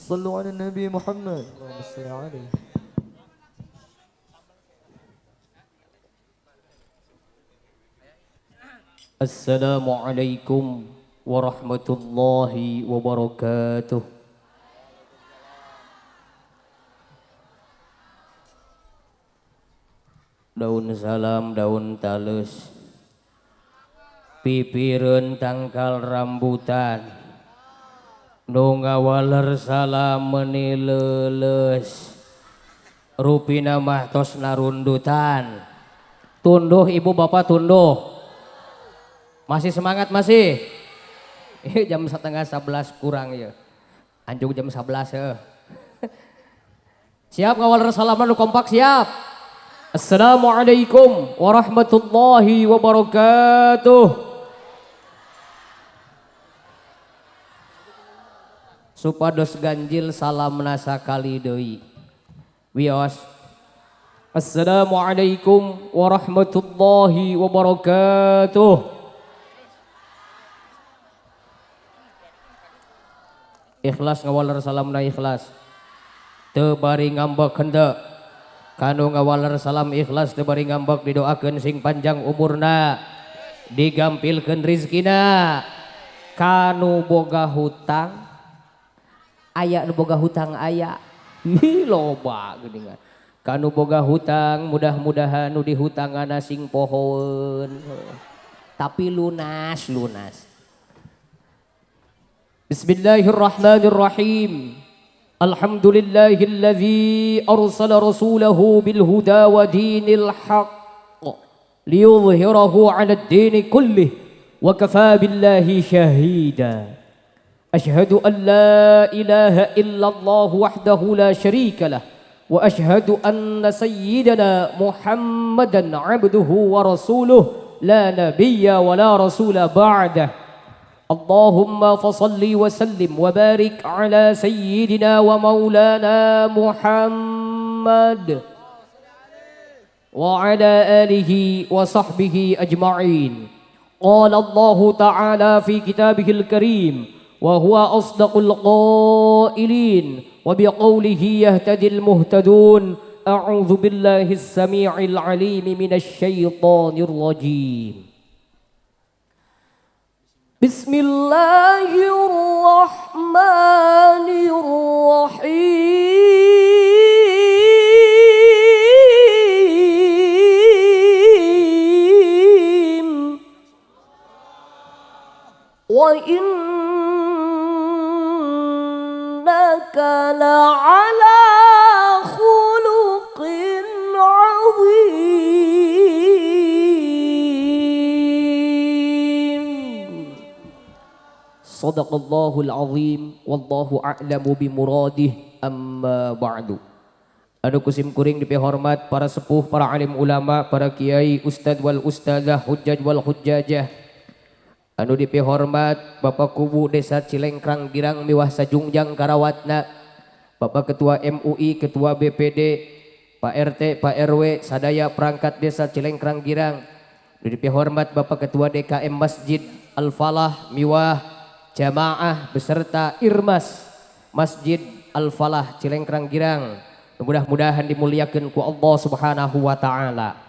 صلوا على النبي محمد اللهم صل عليه. Assalamualaikum warahmatullahi wabarakatuh. Daun salam, daun talus, pipireun tangkal rambutan, nu ngawaler salam meuni leuleus, rupina mah tos narundutan. Tunduh ibu bapak tunduh. Masih semangat masih? Jam 10:30 kurang ya. Anjung jam 11 ya. Siap ngawaler salaman nu kompak siap. Assalamualaikum warahmatullahi wabarakatuh. Supados ganjil salamna sakali deui. Wios. Assalamualaikum warahmatullahi wabarakatuh. Ikhlas ngawaler salamna ikhlas. Teu bari ngambek henteu. Kanu ngawaler salam ikhlas teu bari ngambek didoakeun sing panjang umurna, digampilkeun rizkina. Kanu boga hutang aya, nu boga hutang aya. Ih loba geuningan. Kanu boga hutang mudah-mudahan nu dihutangana sing pohoeun. Tapi lunas lunas. Bismillahirrahmanirrahim. Alhamdulillahilladzi arsala rasulahu bil huda wa dinil haqq liyudhhirahu 'alad dini kullih wa kafa billahi syahida. Asyhadu an la ilaha illallah wahdahu la syarika lah wa asyhadu anna sayyidana Muhammadan 'abduhu wa rasuluh la nabiyya wa la rasula ba'dah. Allahumma fasalli wa sallim wa barik ala sayyidina wa maulana Muhammad wa ala alihi wa sahbihi ajma'in. Qala Allahu ta'ala fi kitabihil karim wa huwa asdaqul qailin wa biqawlihi yahtadil muhtadun. A'udzu billahis samii'il 'aliim minasy syaithanir rajim. Bismillahirrahmanirrahim. Wa innaka la'ala khuluqin 'azim. Sadaqallahul azim wallahu a'lamu bimuradih, amma ba'du. Anu kusim kuring dipihormat para sepuh, para alim ulama, para kiai, ustad wal ustadzah, hujjaj wal hujjajah. Anu dipihormat Bapak Kubu Desa Cilengkrang Girang miwah sajungjang karawatna, Bapak Ketua MUI, Ketua BPD, Pak RT, Pak RW, sadaya perangkat Desa Cilengkrang Girang. Anu dipihormat Bapak Ketua DKM Masjid Al-Falah miwah jamaah beserta Irmas Masjid Al-Falah Cilengkrang Girang. Mudah-mudahan dimuliakan ku Allah Subhanahu wa ta'ala.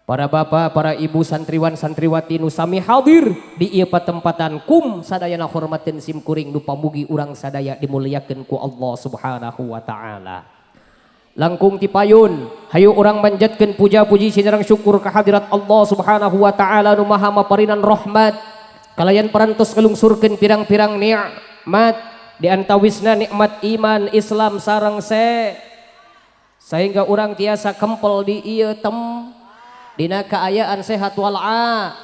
Para bapak, para ibu, santriwan, santriwati nu sami hadir di ieu patempatan kum sadayana hormateun sim kuring nu pamugi urang sadaya dimuliakeun ku Allah Subhanahu wa ta'ala. Langkung tipayun, hayu urang manjatkeun puja-puji sinareng syukur kehadirat Allah Subhanahu wa ta'ala nu maha maparinan rahmat. Kalayan parantos ngelungsurkeun pirang-pirang nikmat, di antawisna nikmat iman, Islam sareng se, sehingga urang tiasa kempel di ieu tem dina kaayaan sehat wal a.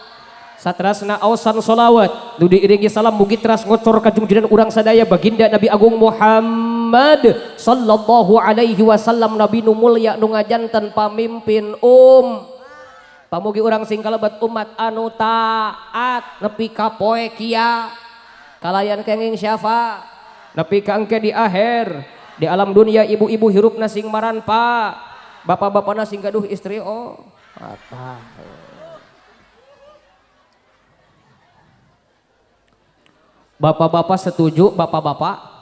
Satrasna aosan solawat nu diiringi salam mugi teras ngocor ka jungjunan urang sadaya baginda Nabi Agung Muhammad sallallahu alaihi wasallam, nabi nu mulya nu ngajanten pamimpin Pamugi urang sing kalebet umat anu taat nepi ka poe kia kalayan kenging syafa nepi ka engke di akhir di alam dunia ibu-ibu hirupna sing maranpa, bapak-bapakna sing gaduh istri oh apa. Bapak-bapak setuju, bapak-bapak?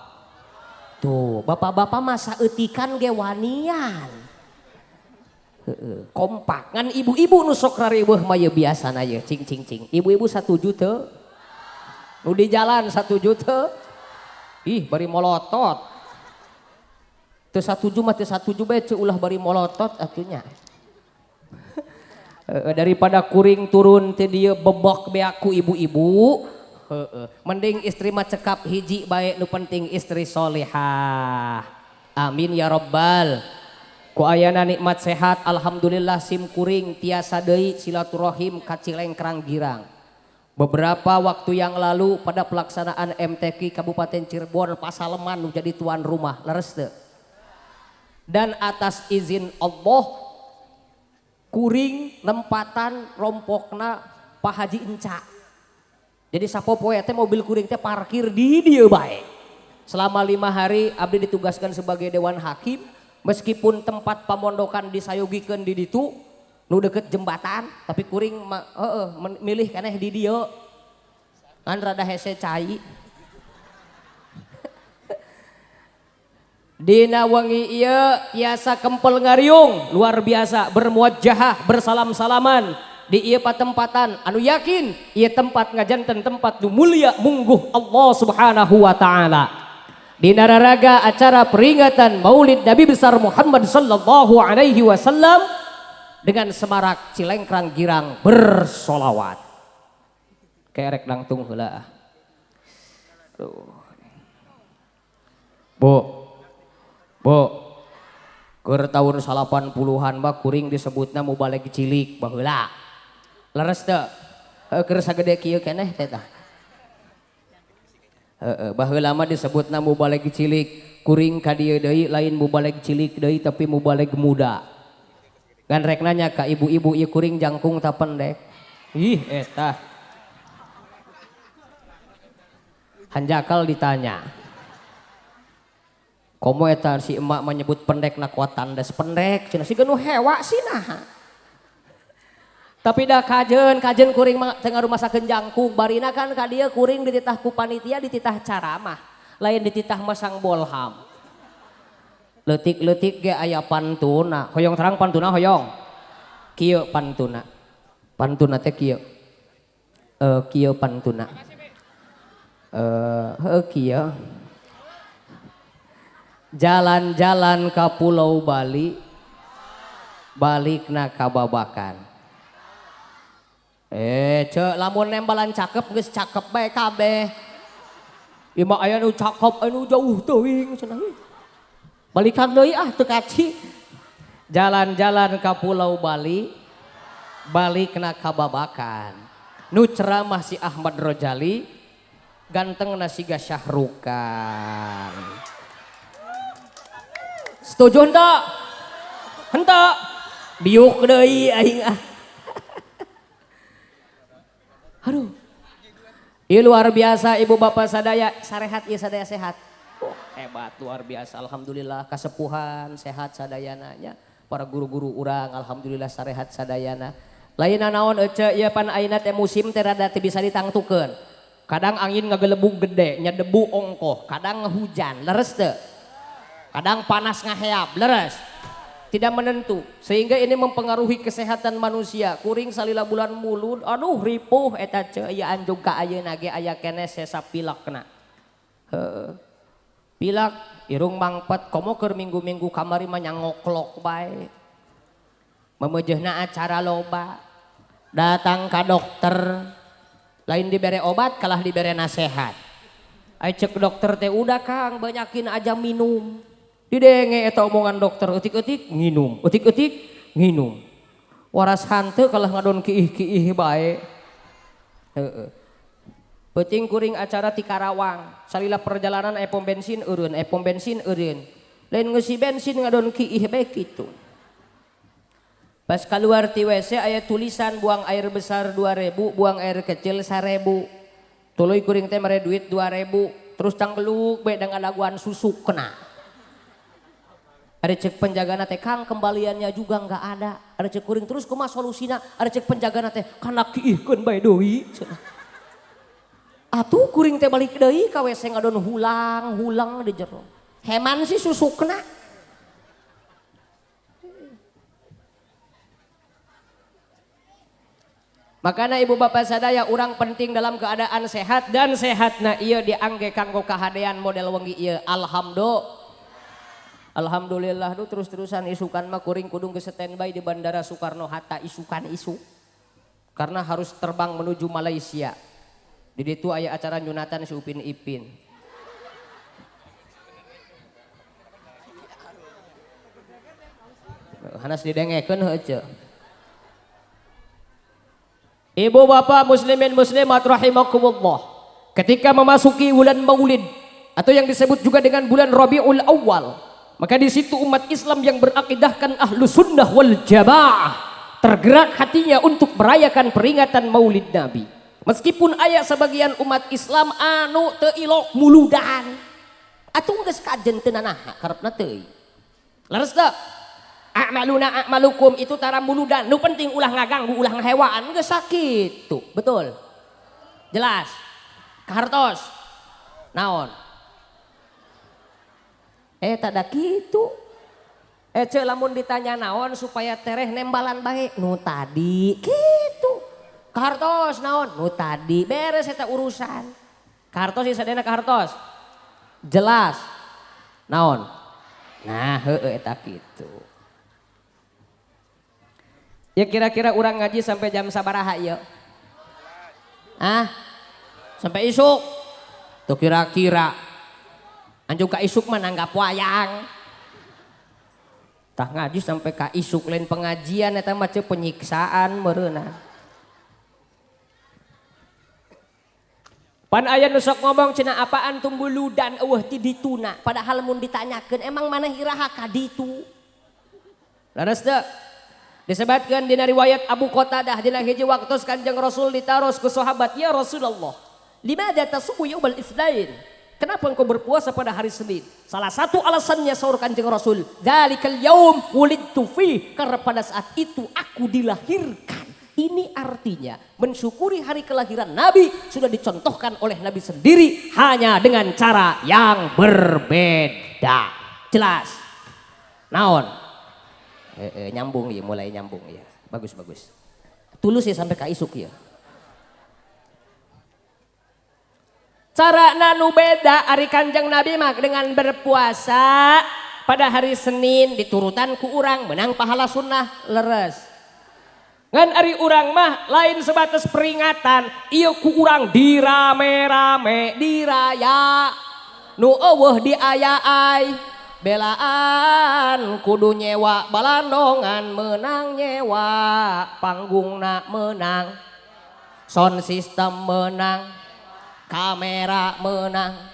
Tuh, bapak-bapak masa eutikan ge wanian. Heeh, kompak. Ngan ibu-ibu nu sok rariweuh mah ye biasana ye cing cing cing. Ibu-ibu satuju teu? Nu di jalan satuju teu? Ih, bari molotot. Teu satuju mah teu satuju bae ceu ulah bari molotot atunya. Daripada kuring turun teu dieu bebok beaku ibu-ibu. Heeh, mending istri mah cekap hiji bae nu penting istri solehah. Amin ya rabbal. Ku ayana nikmat sehat alhamdulillah sim kuring tiasa deui silaturahim ka Cilengkrang Girang. Beberapa waktu yang lalu pada pelaksanaan MTQ Kabupaten Cirebon Pasaleman nu jadi tuan rumah leres teu? Dan atas izin Allah kuring nempatan rompokna Pak Haji Enca. Jadi sapopoe teh mobil kuring teh parkir di dieu bae. Selama 5 hari abdi ditugaskan sebagai dewan hakim, meskipun tempat pamondokan disayogikeun di ditu nu deket jembatan, tapi kuring heeh milih keneh di dieu. Kan rada hese cai. Dina wengi ieu tiasa kempel ngariung luar biasa bermuajahah bersalam-salaman di ieu patempatan anu yakin ieu tempat ngajanten tempat nu mulia mungguh Allah Subhanahu wa taala. Dina raraga acara peringatan Maulid Nabi besar Muhammad sallallahu alaihi wasallam dengan semarak Cilengkrang Girang bersolawat. Kerek langtung heula. Aduh. Bu. Bu. Keur tahun 80-an mah kuring disebutna mubalig cilik baheula. Leres teu? Heuh keur sagede kieu keneh teh tah. Heeh, baheula mah disebutna mubalig cilik. Kuring ka dieu deui lain mubalig cilik deui tapi mubalig muda. Ngan rek nanya ka ibu-ibu ieu kuring jangkung ta pendek. Ih eta. Hanjakal ditanya. Komo eta si emak menyebut pendek na kuat tandes pendek cenah si geunu hewa sih naha. Tapi dah kajen kuring mah teu ngarumasakeun jangkung barina kan ka dieu kuring dititah ku panitia dititah caramah lain dititah masang bolham. Leutik-leutik ge aya pantuna, hoyong terang pantuna hoyong. Kieu pantuna. Pantuna teh kieu. Kieu pantuna. Heuh kieu. Jalan-jalan ka Pulau Bali, balikna ka Babakan. Cek lamun nembalan cakep geus cakep bae kabeh. Ieu mah aya nu cakep anu jauh teuing cenah. Balikan deui ah teu kaci. Jalan-jalan ka Pulau Bali, balikna ka Babakan. Nu ceramah si Ahmad Rojali, gantengna siga Syahrukan. Setuju henteu? Henteu. Biuk deui aing ah. Aduh. Ieu luar biasa ibu bapak sadaya, sarehat ieu sadaya sehat. Oh, hebat luar biasa alhamdulillah kasepuhan sehat sadayana nya. Para guru-guru urang alhamdulillah sarehat sadayana. Lain naon ece ieu pan ayeuna teh musim teh rada teu bisa ditangtukeun. Kadang angin ngagelebug gede nya debu ongkoh, kadang hujan leres teu. Kadang panas ngaheap leres. Tidak menentu sehingga ini mempengaruhi kesehatan manusia. Kuring salila bulan mulud aduh ripuh eta ceu ieu anjug ka ayeuna ge aya keneh sesa pilekna. Heuh. Pilek irung mangpet komo keur minggu-minggu kamari mah nyangoklok bae. Memejehna acara loba. Datang ka dokter lain dibere obat kalah dibere nasehat. Ai cek dokter teh udah Kang banyakin aja minum. Didenge eta omongan dokter eutik-eutik nginum, eutik-eutik nginum. Waras hanteu kalah ngadon kiih-kiih bae. Heeh. Peuting kuring acara ti Karawang, salila perjalanan aya pom bensin eureun, aya pom bensin eureun. Lain ngeusi bensin ngadon kiih bae kitu. Pas keluar ti WC aya tulisan buang air besar 2000, buang air kecil 1000. Tuluy kuring teh mere duit 2000, terus canggeluk bae da ngadaguan susu kena. Ada cek penjagana teh Kang kembaliannya juga nggak ada. Ada cek kuring terus kumaha solusina. Ada cek penjagana teh kana kiihkeun bae deui. Atuh kuring teh balik deui ka WC ngadon hulang-hulang di jero. Heman sih susukna. Makana ibu bapak sadaya urang penting dalam keadaan sehat dan sehatna ieu diangge kanggo kahadean model wengi ieu. Alhamdulillah. Alhamdulillah nu terus-terusan isukan mah kuring kudu geus standby di Bandara Soekarno Hatta isukan isuk. Karena harus terbang menuju Malaysia. Di ditu aya acara nyunatan si Upin Ipin. Hanas didengekeun heuh ceu. Ibu bapak muslimin muslimat rahimakumullah. Ketika memasuki bulan Maulid atau yang disebut juga dengan bulan Rabiul Awal, maka di situ umat Islam yang berakidahkan ahlu sunnah wal jamaah tergerak hatinya untuk merayakan peringatan Maulid Nabi. Meskipun aya sebagian umat Islam anu teu ilok muludan, atuh geus kajen teu nanaha karepna teuing. Leres teu? A'maluna a'malukum itu tara muludan. Nu penting ulah ngaganggu, ulah ngahewaan geus sakitu. Betul. Jelas. Kahartos. Naon? Tak da kitu. Ceu lamun ditanya naon supaya tereh nembalan bae nu tadi kitu. Kahartos naon? Nu tadi beres eta urusan. Kahartos ieu sadayana kahartos. Jelas. Naon? Nah, heueuh eta kitu. Ya kira-kira urang ngaji sampai jam sabaraha ieu? Ah? Sampai isuk. Tuh kira-kira. Anjung ka isuk mah nanggap wayang. Tah ngaji sampai ka isuk lain pengajian eta mah ceu penyiksaan meureunna. Pan aya nu sok ngomong cenah apaan tumbuludan eueuh ti dituna, padahal mun ditanyakeun emang maneh iraha ka ditu. Leres teu? Disebutkan dina riwayat Abu Qatadah dina hiji waktu Kanjeng Rasul ditaros ku sahabat, ya Rasulullah, limadza tasumu yaumal itsnain? Kenapa engkau berpuasa pada hari Senin? Salah satu alasannya saur Kanjeng Rasul, dzalikal yaum wulidtu fi, karena pada saat itu aku dilahirkan. Ini artinya mensyukuri hari kelahiran Nabi sudah dicontohkan oleh Nabi sendiri hanya dengan cara yang berbeda. Jelas. Naon? Nyambung ya, mulai nyambung ya. Bagus bagus. Tulus ya sampai ka isuk ya. Cara nanu beda ari Kanjeng Nabi mah dengan berpuasa pada hari Senin diturutan ku urang menang pahala sunnah leres. Ngan ari urang mah lain sebatas peringatan, ieu ku urang dirame-rame, diraya. Nu eueuh diaya-ai. Belaan kudu nyewa balandongan menang nyewa panggungna menang sound system menang kamera menang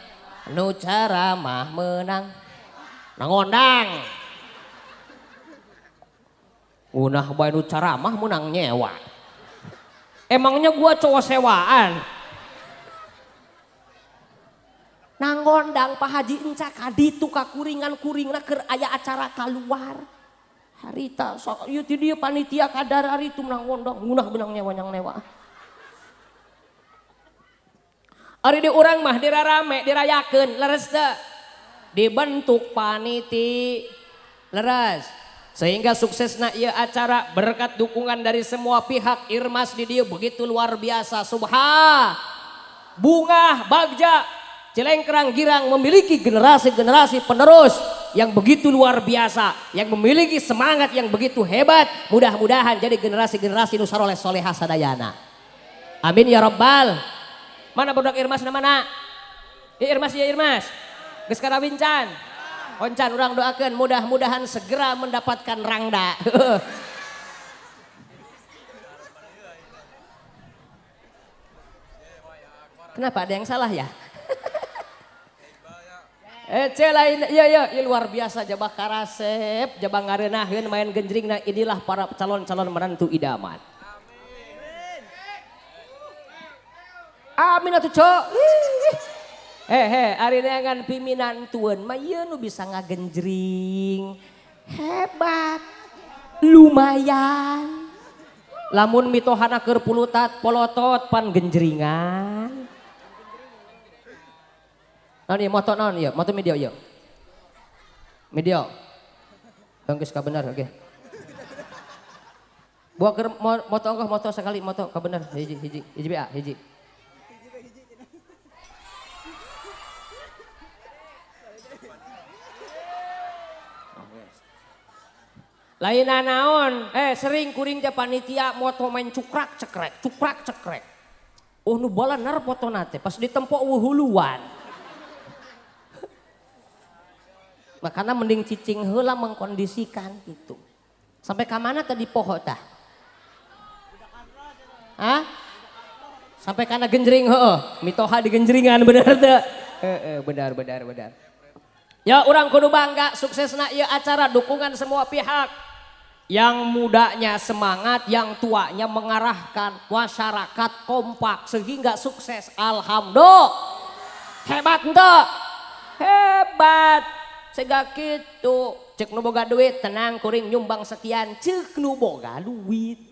nu ceramah menang nangondang unah bae nu ceramah menang nyewa. Emangnya gua cowok sewaan? Nangondang Pak Haji enca kaditu kakuringan kuringna keur aya acara kaluar. Harita sok ieu ti dieu panitia kadar hari itu nangondang ngunah benang nyewa nyang newa. Ari di urang mah dirarame dirayakeun leres teu? Dibentuk paniti leres. Sehingga suksesna ieu acara berkat dukungan dari semua pihak Irmas di dieu begitu luar biasa. Subha Bungah Bagja Cilengkrang Girang memiliki generasi-generasi penerus yang begitu luar biasa, yang memiliki semangat yang begitu hebat. Mudah-mudahan jadi generasi-generasi nu saroleh soleha sadayana. Amin ya rabbal. Mana budak Irmas na mana? Ya Irmas ya Irmas. Geus karawin can. Oncan urang doakeun mudah-mudahan segera mendapatkan rangda. Kenapa ada yang salah ya? Lain, iya, iya, iya, luar biasa jabah karasep, jabah ngarenaheun main genjring. Nah inilah para calon-calon menantu idaman. Amin atuh cok. Hehe, ari neangan piminantueun mah ieu nu bisa ngagenjring. Hebat. Lumayan. Lamun mitohana keur pulutat polotot pan genjringan. Naon ieu moto naon ieu? Moto media ieu. Media. Geus kabener oke. Buat keur moto ongkoh moto sekali moto kabener hiji hiji hiji BA hiji. Lain naon, sering kuring teh panitia moto main cukrak cekrek, cukrak cekrek. Oh nu balanar fotona teh pas ditempok huluan. Makanya mending cicing heula mengkondisikan gitu. Sampai ka mana tadi poho tah? Hah? Sampai kana genjring heueuh, mitoha di genjringan bener teu? Heeh, benar benar benar. Ya urang kudu bangga suksesna ieu acara, dukungan semua pihak. Yang mudanya semangat, yang tuanya mengarahkan, masyarakat kompak sehingga sukses. Alhamdulillah. Hebat ente. Hebat. Sehingga kitu. Cek nu boga duit, tenang kuring nyumbang sekian. Cek nu boga duit.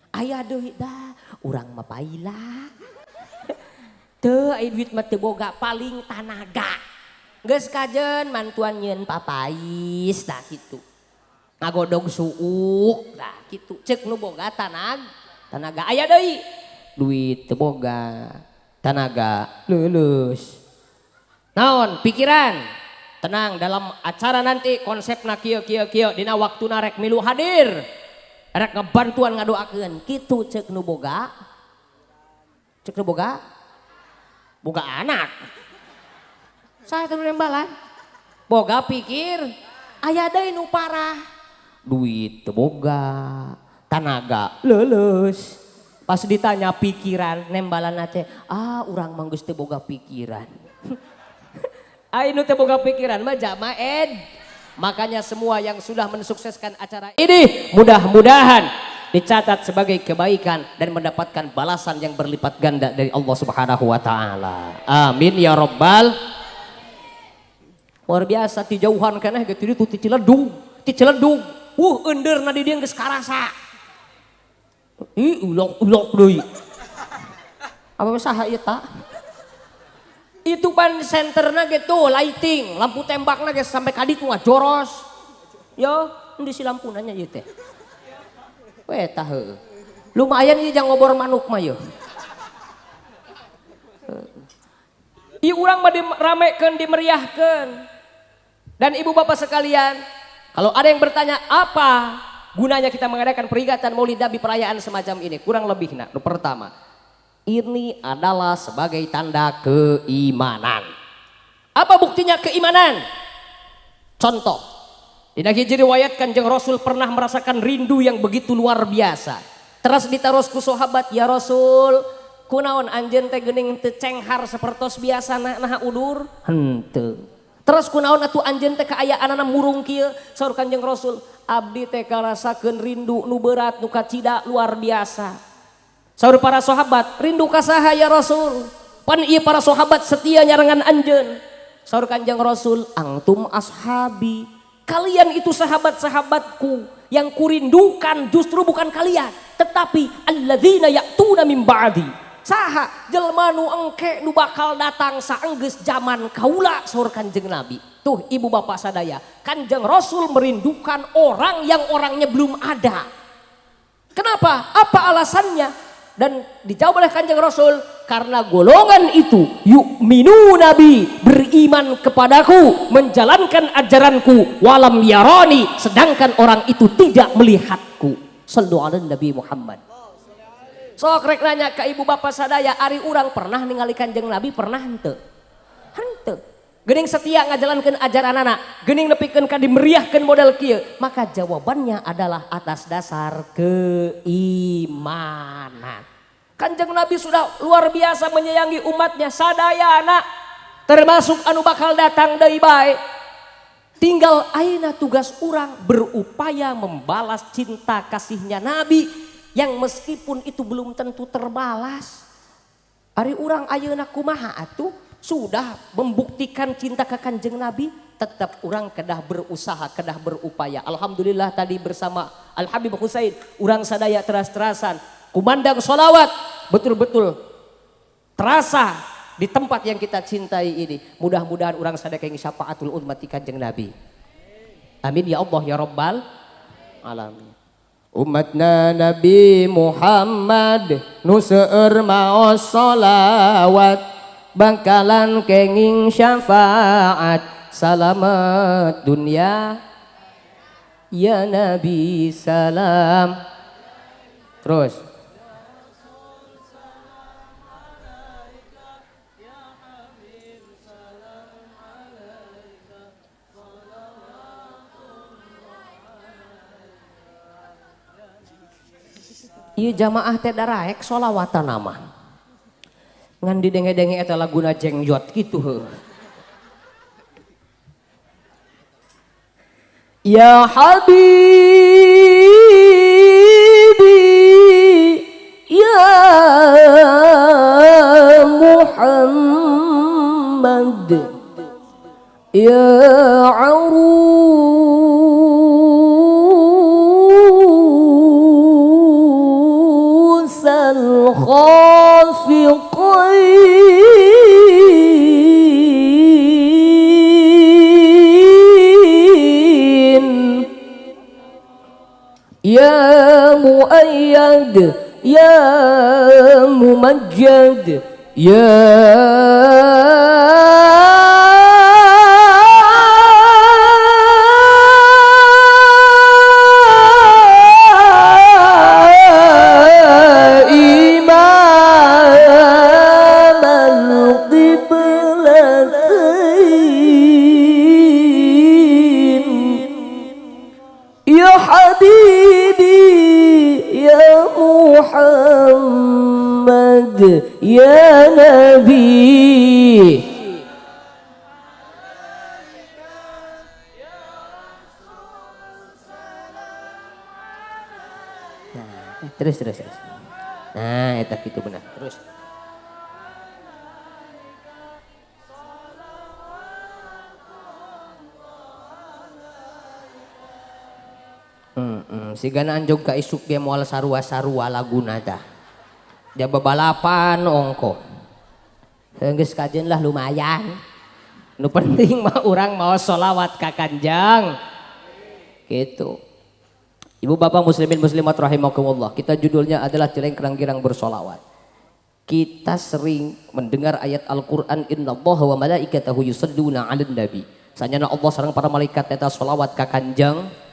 Aya duit dah, urang mah baila. Teu aya duit mah teu boga, paling tanaga. Geus kajen mantuan nyieun papais tah kitu. Ngagodog suuk tah kitu. Cek nu boga tanaga aya deui. Duit teu boga, tanaga leuleus. Naon pikiran? Tenang dalam acara nanti konsepna kieu kieu kieu dina waktuna rek milu hadir. Rek ngebantuan ngadoakeun kitu cek nu boga. Cek nu boga? Boga anak. Saha teh nu nembalan? Boga pikir aya deui nu parah. Duit teu boga, tanaga leuleus. Pas ditanya pikiran nembalan teh, ah urang mah geus teu boga pikiran. Ai nu teu boga pikiran mah jama ed. Makanya semua yang sudah mensukseskan acara ini mudah-mudahan dicatat sebagai kebaikan dan mendapatkan balasan yang berlipat ganda dari Allah Subhanahu wa taala. Amin ya rabbal. Luar biasa ti jauhan keneh ge ti ditu ti Ciledug, ti Ciledug. Eundeurna di dieu geus karasa. Ih, ulok-ulok deui. Apa saha ieu ta? Itu pan senterna gitu, lighting, lampu tembakna geus sampai ka ditu ngajoros. Yo, endi si lampuna nya ieu teh? We tah heueuh. Lumayan ieu jang ngobor manuk mah yeuh. Ieu urang mah diramekeun, dimeriahkeun. Dan ibu bapak sekalian, kalau ada yang bertanya apa gunanya kita mengadakan peringatan Maulid Nabi perayaan semacam ini, kurang lebih nah, pertama, ini adalah sebagai tanda keimanan. Apa buktinya keimanan? Contoh, dina hiji riwayat Kanjeng Rasul pernah merasakan rindu yang begitu luar biasa. Terus ditaros ku sahabat, ya Rasul, kunaon anjeun teh geuning teu cenghar sapertos biasana naha udur? Henteu. Terus kunaon atuh anjeun teh kaayaanana murung kieu? Saur Kanjeng Rasul, abdi teh karasakeun rindu nu berat nu kacida luar biasa. Saur para sahabat, rindu ka saha ya Rasul? Pan ieu para sahabat setia nyarengan anjeun. Saur Kanjeng Rasul, antum ashabi. Kalian itu sahabat-sahabatku, yang kurindukan justru bukan kalian, tetapi alladzina ya'tuna min ba'di. Saha jelema nu engke nu bakal datang saenggeus zaman kaula, saur Kanjeng Nabi. Tuh ibu bapak sadaya, Kanjeng Rasul merindukan orang yang orangnya belum ada. Kenapa? Apa alasannya? Dan dijawab oleh Kanjeng Rasul, karena golongan itu yu'minu nabi, beriman kepadaku, menjalankan ajaranku, walam yarani, sedangkan orang itu tidak melihatku. Sallu ala Nabi Muhammad. Sok rek nanya ke ibu bapak sadaya, ari urang pernah ningali Kanjeng Nabi, pernah henteu? Henteu. Geuning setia ngajalankeun ajaranana, geuning nepikeun ka dimeriahkeun model kieu, maka jawabannya adalah atas dasar keimanan. Kanjeng Nabi sudah luar biasa menyayangi umatnya sadayana, termasuk anu bakal datang deui bae. Tinggal ayeuna tugas urang berupaya membalas cinta kasihnya Nabi yang meskipun itu belum tentu terbalas. Ari urang ayeuna kumaha atuh? Sudah membuktikan cinta ke Kanjeng Nabi, tetap urang kedah berusaha, kedah berupaya. Alhamdulillah tadi bersama Al Habib Husain, urang sadaya teras-terasan, kumandang sholawat, betul-betul terasa di tempat yang kita cintai ini. Mudah-mudahan urang sadaya kenging syafaatul ummati Kanjeng Nabi. Amin ya Allah ya Rabbal alamin. Umatna Nabi Muhammad nu seueur maos sholawat bangkalan kenging syafaat salamat dunia ya Nabi salam. Terus ieu jamaah teh daraek sholawatan mah. Ngan didenge-denge eta laguna jengjot kitu heuh. Ya habibi ya Muhammad ya al-khafiqain ya muayyad ya mumajjad ya Muhammad ya Nabi. Nah, terus. Nah, eta kitu benar. Terus. Sigana anjog ka isuk ge moal sarua-sarua laguna tah. Dia bebalapan ongko. Geus kajen lah lumayan. Nu penting mah urang mau sholawat ka Kanjeng. Gitu. Ibu bapak muslimin muslimat rahimakumullah. Kita judulnya adalah Cilengkrang Girang Bersolawat. Kita sering mendengar ayat Al-Qur'an innallaha wa malaikatahu yusholluna 'alan nabi. Sanyana Allah sareng para malaikat eta sholawat ka Kanjeng.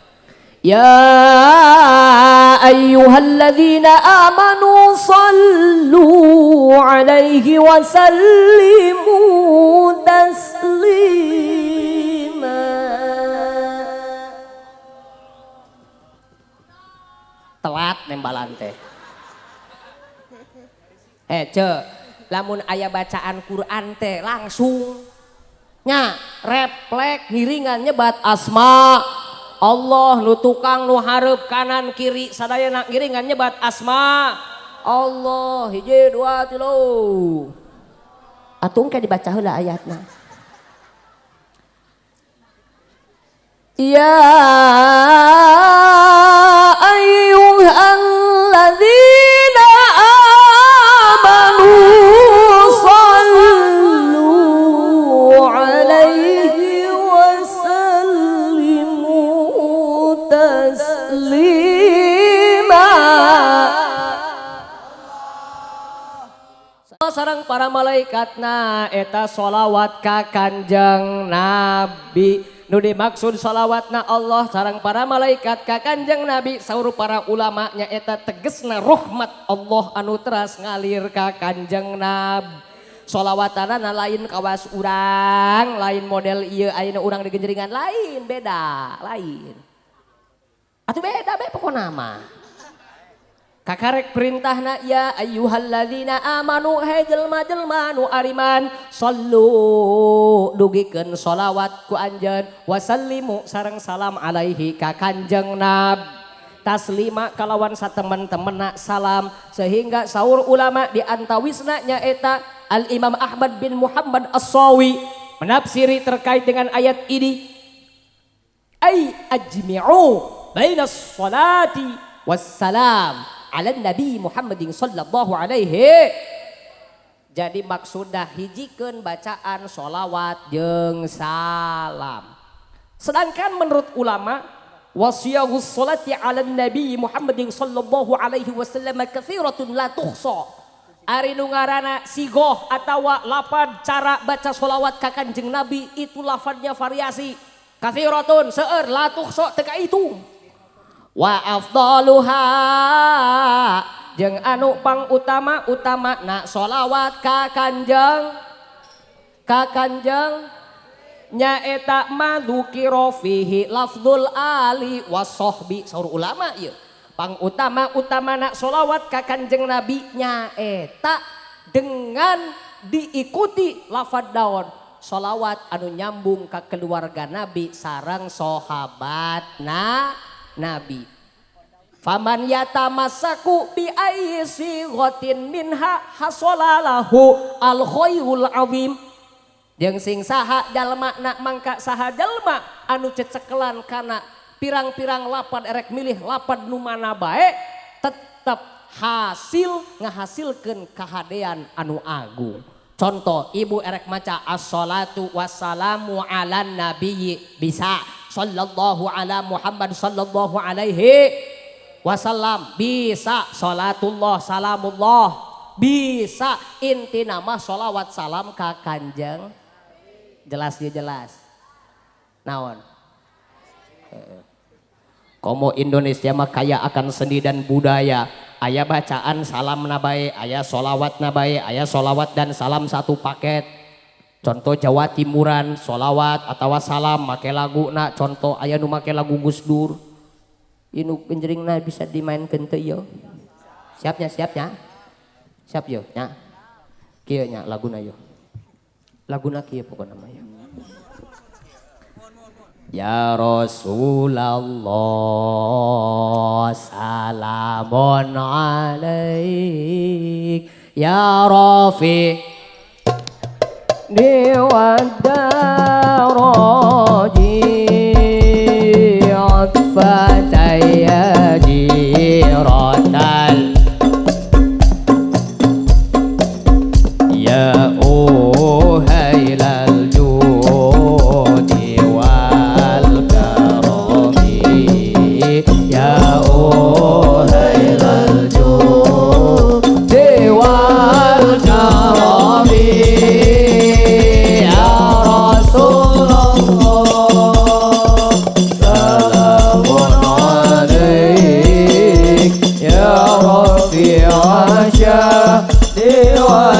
Ya ayyuhalladzina amanu sallu alaihi wa sallimu taslima. Telat nembalan teh. Ce, lamun aya bacaan Quran teh langsung nya reflek ngiringan nyebat asma Allah nu tukang nu hareup kanan kiri sadayana ngiringan nyebat asma Allah hiji dua tilu. Atuh engke dibaca heula ayatna. Ya ayyuhalladzina amanu shallu alaihi wa sallimu taslima. Sareng para malaikatna eta sholawat ka Kanjeng Nabi. Nu dimaksud sholawatna Allah sareng para malaikat ka Kanjeng Nabi saur para ulama nya eta tegesna rahmat Allah anu teras ngalir ka Kanjeng Nabi. Sholawatanana lain kawas urang, lain model ieu ayeuna urang digenjeringan lain, beda, lain. Atuh beda be pokona mah. Kakarek perintahna ya ayyuhalladzina amanu hai jelma-jelma nu ariman sallu dugikeun sholawat ku anjeun wasallimu sareng salam alaihi ka Kanjeng Nabi. Taslima kalawan satemen-temenna salam sehingga saur ulama di antawisna nyaeta Al Imam Ahmad bin Muhammad As-Sawi menafsiri terkait dengan ayat ini ai ajmi'u bainas salati wassalam ala Nabi Muhammadin sallallahu alaihi. Jadi maksudna hijikeun bacaan sholawat jeung salam. Sedangkan menurut ulama wasiyaghus sholati 'alan nabi Muhammadin sallallahu alaihi wasallam katsiratun la tuhsa. Ari nu ngaranna sigoh atawa lapad cara baca sholawat ka Kanjeng Nabi itu lafadnya variasi. Katsiratun seueur la tuhsa teu kahitung. Wa afdaluha jeung anu pangutama utamana sholawat ka Kanjeng nyaeta madzukira fihi lafdzul ali wasohbi. Saur ulama ieu pangutama utamana sholawat ka Kanjeng Nabi nyaeta dengan diikuti lafadz daun sholawat anu nyambung ka keluarga Nabi sareng sahabat Nabi. Faman yatamassaku bi ayyi sighatin minha hasalalahu al khairul azim. Jeung sing saha jalma na mangka saha jalma anu cecekelan kana pirang-pirang lapad erek milih lapad nu mana bae tetep hasil ngahasilkeun kahadean anu agung. Contoh ibu erek maca assalatu wassalamu ala nabiyyi bisa, sallallahu ala Muhammad sallallahu alaihi wasallam bisa, salatullah salamullah bisa, inti nama sholawat salam ka Kanjeng. Jelas dia jelas. Naon? Komo Indonesia mah kaya akan seni dan budaya. Aya bacaan salam nabae, aya sholawat nabae, aya sholawat dan salam satu paket. Contoh Jawa Timuran sholawat atau salam make lagu na, contoh aya nu make lagu Gus Dur. Inu genjringna bisa dimainkeun teu ieu? Siapnya, siapnya. Siap yo nya. Kieu nya laguna yo. Laguna kieu pokona mah yo. Ya Rasulullah salamun alaik ya Rafi niwadaraji atfataya jiratal ya uhailal judi wal karami ya uhailal judi wal karami ya Rasulullah salamun alaik ya rafi'a syahdi wa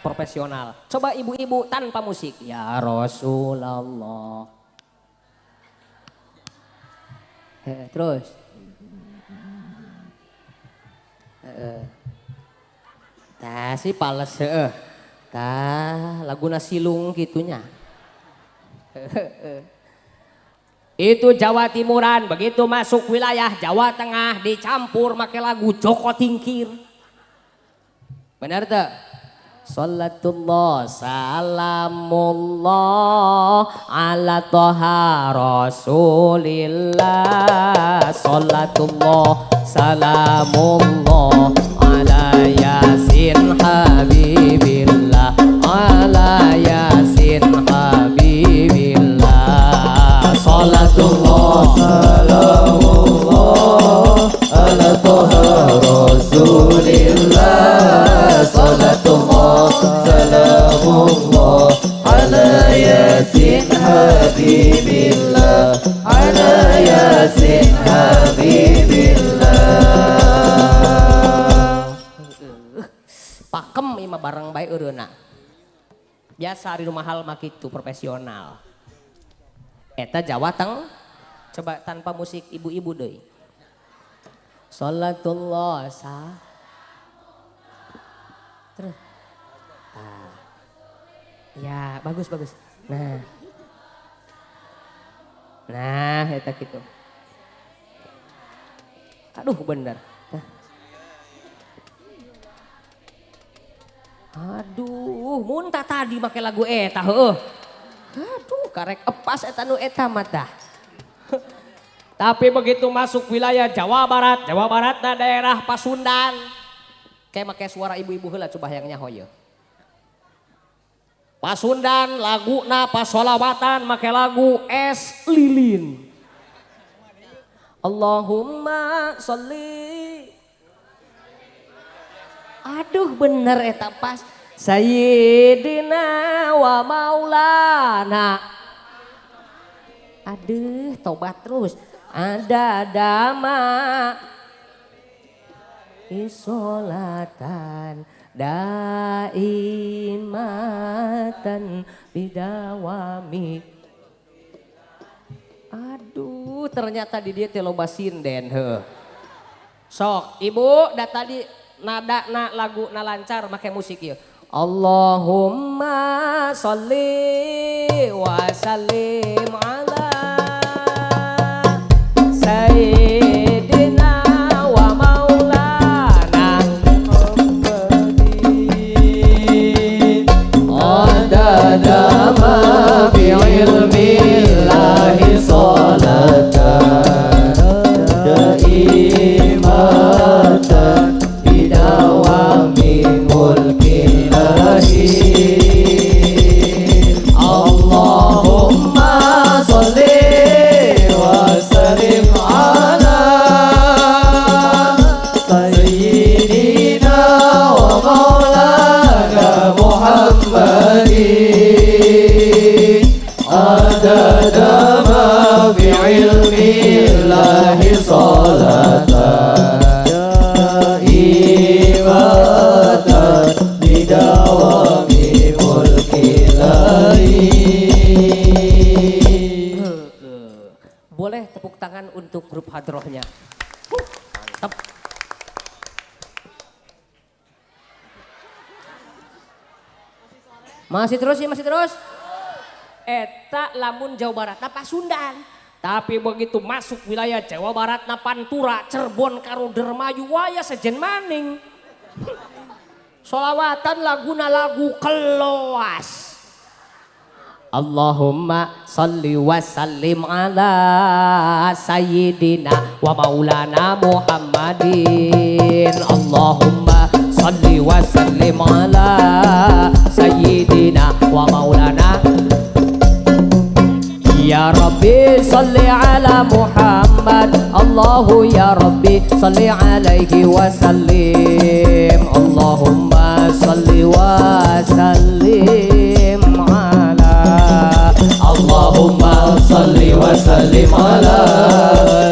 profesional. Coba ibu-ibu tanpa musik. Ya Rasulullah. Terus. Tah si pales heeh. Tah laguna silung gitunya. Itu Jawa Timuran, begitu masuk wilayah Jawa Tengah dicampur make lagu Joko Tingkir. Benar tuh? Salatullah salamullah ala toha rasulillah. Salatullah salamullah ala yasin habibillah, ala yasin habibillah. Salatullah salamullah ala toha rasulillah. Salatullah salamullah ala yasin habibillah, ala yasin habibillah. Pakem ima bareng bae eureuna. Biasa di rumah hal mah kitu profesional. Eta Jawa Teng. Coba tanpa musik ibu-ibu deui. Salatullah sa. Terus. Nah. Ya, bagus bagus. Nah. Nah eta kitu. Aduh bener. Aduh muntah tadi make lagu eta heueuh. Aduh karek epas eta nu eta mah tah. Tapi begitu masuk wilayah Jawa Barat, Jawa Baratna daerah Pasundan. Kayak make suara ibu-ibu heula coba hayang nyaho ieu. Pasundan laguna pasolawatan make lagu Es Lilin. Allahumma sholli. Aduh bener eta pas. Sayyidina wa maulana. Aduh tobat terus. Ada dama isolatan daimatan bidawami. Aduh ternyata di dia teh loba sinden heuh. Sok ibu da tadi nada na lagu na lancar make musik ieu. Allahumma sholli wa sallim ala sayyidina wa maulana Muhammadin. Adada ma fi ilmillahi sholatan daimatan bidawami mulkillahi. Allahumma sholli wa sallim ala sayyidina wa maulana Muhammadin. Adada ma fi ilmillahi sholatan daimatan bidawami mulkillahi. Boleh tepuk tangan untuk grup hadrohnya. Mantap. Masih terus ya, masih terus. Eta lamun Jawa Barat na Pasundan. Tapi begitu masuk wilayah Jawa Barat na Pantura, Cirebon karo Dermayu waya sejen maning. Solawatan laguna lagu keloas. Allahumma salli wa sallim ala sayyidina wa maulana Muhammadin. Allahumma salli wa sallim ala sayyidina wa maulana. Ya Rabbi salli ala Muhammad. Allahu ya Rabbi salli alaihi wa sallim. Allahumma salli wa sallim ala. Allahumma salli wa sallim ala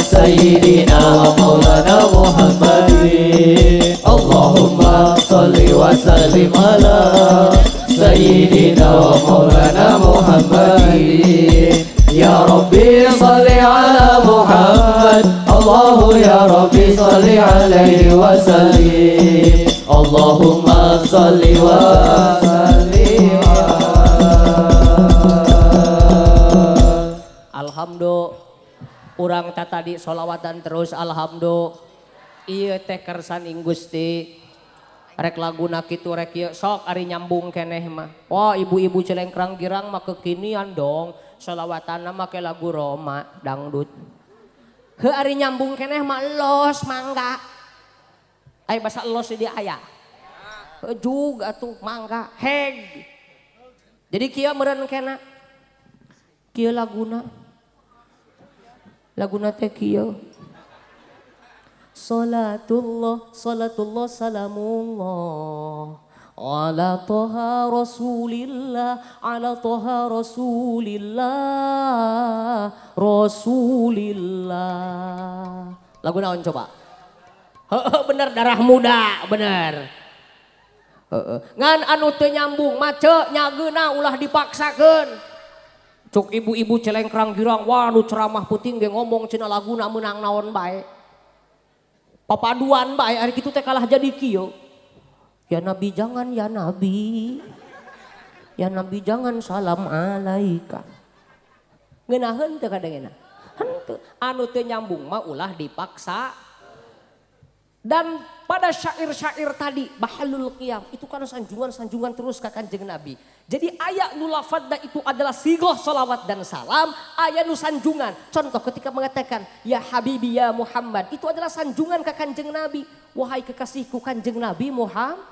sayyidina wa maulana Muhammadin. Allahumma salli wa sallim ala sayyidina wa maulana Muhammadin. Ya Rabbi salli ala Muhammad. Allahu ya Rabbi salli alaihi wa sallim. Allahumma salli wa sallim. Alhamdulillah urang tadi solawatan terus alhamdulillah. Ieu teh kersaning Gusti. Rek laguna kitu rek ieu sok ari nyambung keneh mah. Wah ibu-ibu celengkrang girang mah kekinian dong. Solawatanna make lagu Roma dangdut. Heuh ari nyambung keneh mah los mangga. Aya basa los di aya. Heuh jug atuh mangga heg. Jadi kieu meureun kena. Kieu laguna. Laguna teh kieu. Salatullah, salatullah, salamullah ala toha rasulillah, ala toha rasulillah, rasulillah. Lagu naon coba? Heeh bener darah muda, bener. Heeh. Ngan anu teu nyambung mah ceu nyageuna ulah dipaksakeun. Cuk ibu-ibu celengkrang girang, wah nu ceramah peuting ge ngomong cenah laguna meunang naon bae. Papaduan bae ari kitu teh kalah jadi kieu. Ya Nabi jangan ya Nabi. Ya Nabi jangan salam alaika. Ngeunaheun teu kadangena. Henteu. Anu teu nyambung mah ulah dipaksa. Dan pada syair-syair tadi bahalul qiyam itu kan sanjungan-sanjungan terus ka Kanjeng Nabi. Jadi aya nu lafadna itu adalah sigoh solawat dan salam, aya nu sanjungan. Contoh ketika mengatakan ya habibi ya Muhammad, itu adalah sanjungan ka Kanjeng Nabi. Wahai kekasihku Kanjeng Nabi Muhammad,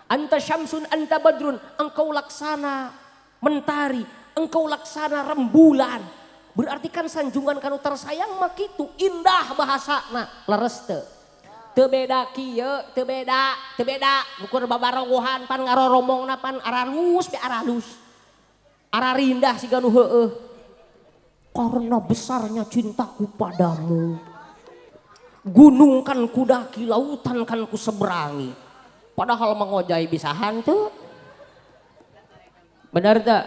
anta syamsun anta badrun, engkau laksana mentari, engkau laksana rembulan. Berarti kan sanjungan kanu tersayang mah kitu, indah bahasana, leres teu. Teu beda kieu, teu beda, teu beda. Ukur babarogohan pan ngaroromongna pan aralus be aralus. Ararindah siga nu heueuh. Karena besarnya cintaku padamu. Gunung kan kudaki, lautan kan kuseberangi. Padahal mengojai bisa hantu. Bener teu?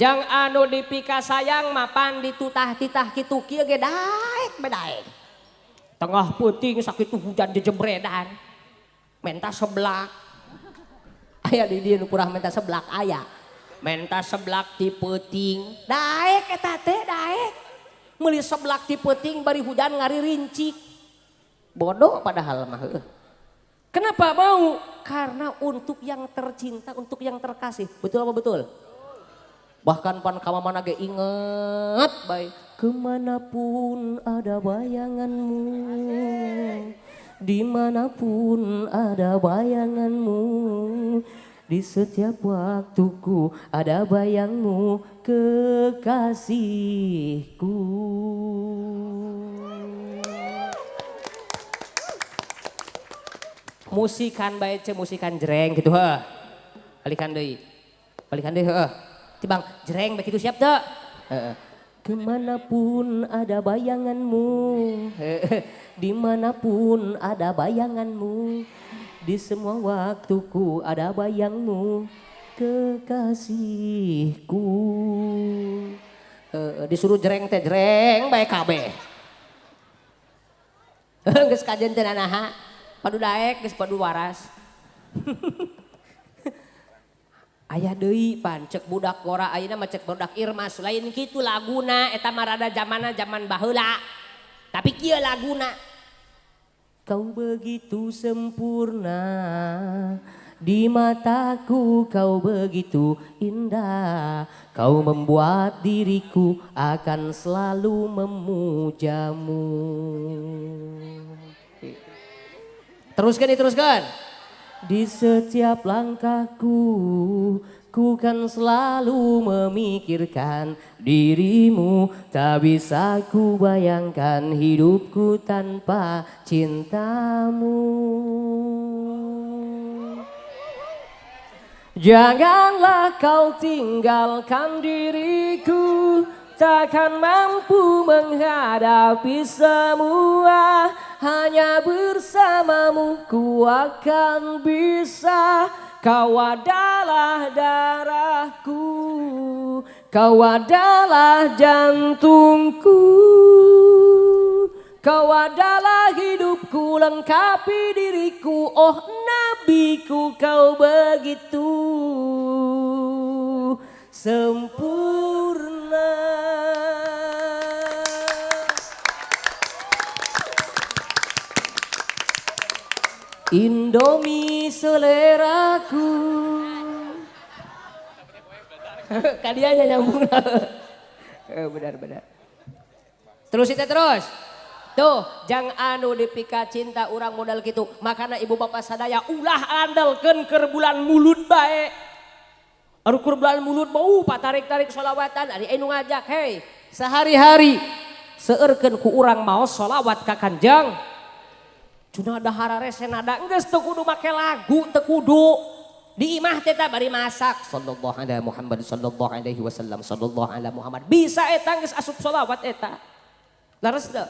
Jang anu dipika sayang mapan ditutah-titah kitu kieu ge daek be daek. Tengah peuting sakitu hujan jejebredan. Menta seblak. Aya di dieu nu kurang menta seblak aya. Menta seblak ti peuting. Daek eta teh daek. Meuli seblak ti peuting bari hujan ngaririncik. Bodoh padahal mah heueuh. Kenapa mau? Karena untuk yang tercinta, untuk yang terkasih. Betul apa betul? Bahkan pan ka mana ge inget bae. Kemanapun ada bayanganmu, dimanapun ada bayanganmu, di setiap waktuku ada bayangmu kekasihku. Musikan bae ce, musikan jreng gitu heuh. Balikan deui heuh. Tibang jreng bae kitu siap teu? Heeh. Kemanapun ada bayanganmu, dimanapun ada bayanganmu, di semua waktuku ada bayangmu, kekasihku. Disuruh jreng teh jreng bae kabeh. Geus kajen teh nanaha, padu daek geus padu waras. Aya deui pan cek budak gora ayeuna mah cek budak Irmas lain kitu laguna eta mah rada zamana zaman baheula. Tapi kieu laguna. Kau begitu sempurna di mataku, kau begitu indah, kau membuat diriku akan selalu memujamu. Teruskan diteruskan. Di setiap langkahku, ku kan selalu memikirkan dirimu. Tak bisa ku bayangkan hidupku tanpa cintamu. Janganlah kau tinggalkan diriku, takkan mampu menghadapi semua. Hanya bersamamu ku akan bisa. Kau adalah darahku, kau adalah jantungku, kau adalah hidupku, lengkapi diriku. Oh nabiku, kau begitu sempurna. Indomie seleraku. Kaliannya nyambung. Benar-benar. Terus itu terus. Tuh, jang anu dipika cinta urang modal gitu. Makana ibu bapak sadaya ulah andalkeun keur bulan mulut bae. Aduh keur bulan mulut mau patarik-tarik sholawatan. Ari anu ngajak, hei, sehari-hari seueurkeun ku urang maos sholawat ka Kanjeng. Cuna dahara rese nada geus teu kudu make lagu, teu kudu. Di imah teh bari masak sallallahu alaihi Muhammad sallallahu alaihi wasallam sallallahu alaihi Muhammad. Bisa eta geus asup sholawat eta. Leres teu?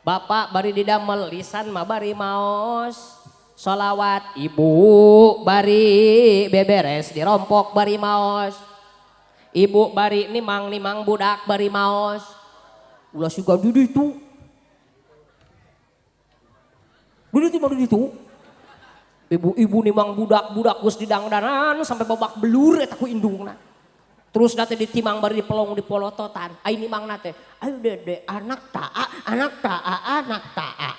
Bapak bari didamel lisan mah bari maos sholawat, ibu bari beberes dirompok bari maos. Ibu bari nimang-nimang budak bari maos. Ulah siga di ditu. Di ditu mah di ditu. Ibu-ibu nimang budak-budak geus didangdanan sampai babak belur eta ku indungna. Terus nate ditimang bari dipelong dipolototan. Ai nimang nate, ayo dede anak taa, anak taa, anak taa.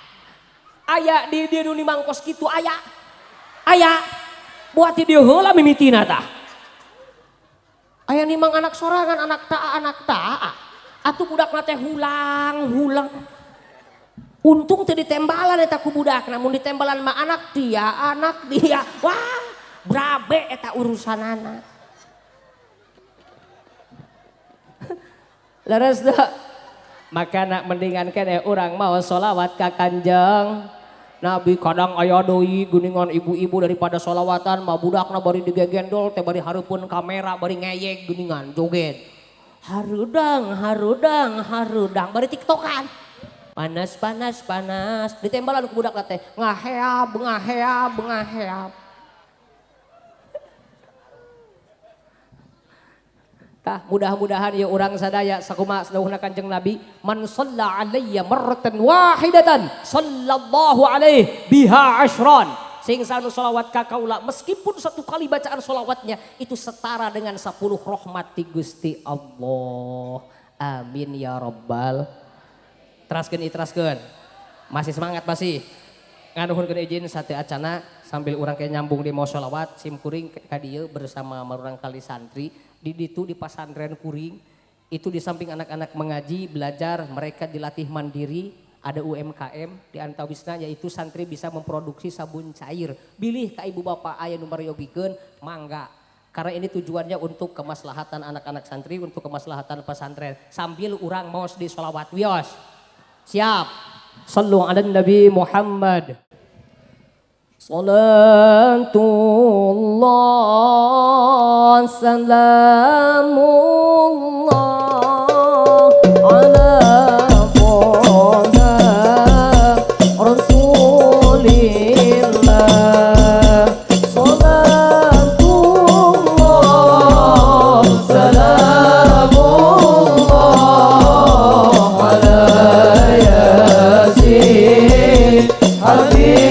Aya di dieu nu nimang kos kitu aya. Aya. Buat di dieu heula mimitina tah. Aya nimang anak sorangan, anak taa, anak taa. Atuh budak nate hulang, hulang. Untung teu ditembalan eta ku budak, namun ditembalan mah anak dia, anak dia. Wah, brabe eta urusanana. Leres teu? Makana mendingan keneh urang mau sholawat ka Kanjeng Nabi. Kadang aya deui geuningan ibu-ibu daripada sholawatan mah budakna bari digegendol teh bari hareupeun kamera bari ngeyek geuningan joget. Harudang, harudang, harudang bari tiktokan. Panas, panas, panas. Ditembalan ku budak teh ngaheab, ngaheab, ngaheab. Tah, mudah-mudahan ya urang sadaya sakumaha sadauhna Kanjeng Nabi, man shalla alayya marratan wahidatan sallallahu alaihi biha ashran. Sing sanu sholawat ka kaula meskipun satu kali bacaan sholawatnya itu setara dengan 10 rahmat ti Gusti Allah. Amin ya rabbal. Teraskeun iteraskeun. Masih semangat masih. Nganuhunkeun izin sate acana sambil urang ke nyambung di mau sholawat sim kuring ka dieu bersama marurang kali santri di ditu di pasantren kuring itu di samping anak-anak mengaji belajar mereka dilatih mandiri ada UMKM di antawisna yaitu santri bisa memproduksi sabun cair bilih ka ibu bapak aya nu maryogikeun mangga karena ini tujuannya untuk kemaslahatan anak-anak santri untuk kemaslahatan pesantren sambil urang maos di sholawat wios siap. Sallu ala Nabi Muhammad. Salatullah salamullah ala Rasulillah. Salatullah salamullah ala Yasin Habibillah.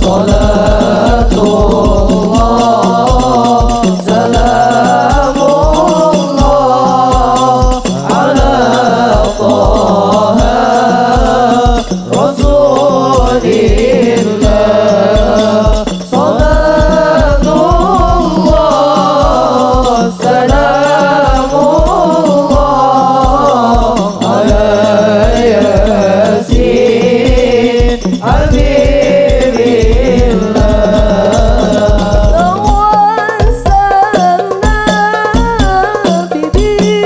Salatullah salamullah ala Taha Rasulillah. Salatullah salamullah ala Yasin Habibillah. Tawassalna bibismillah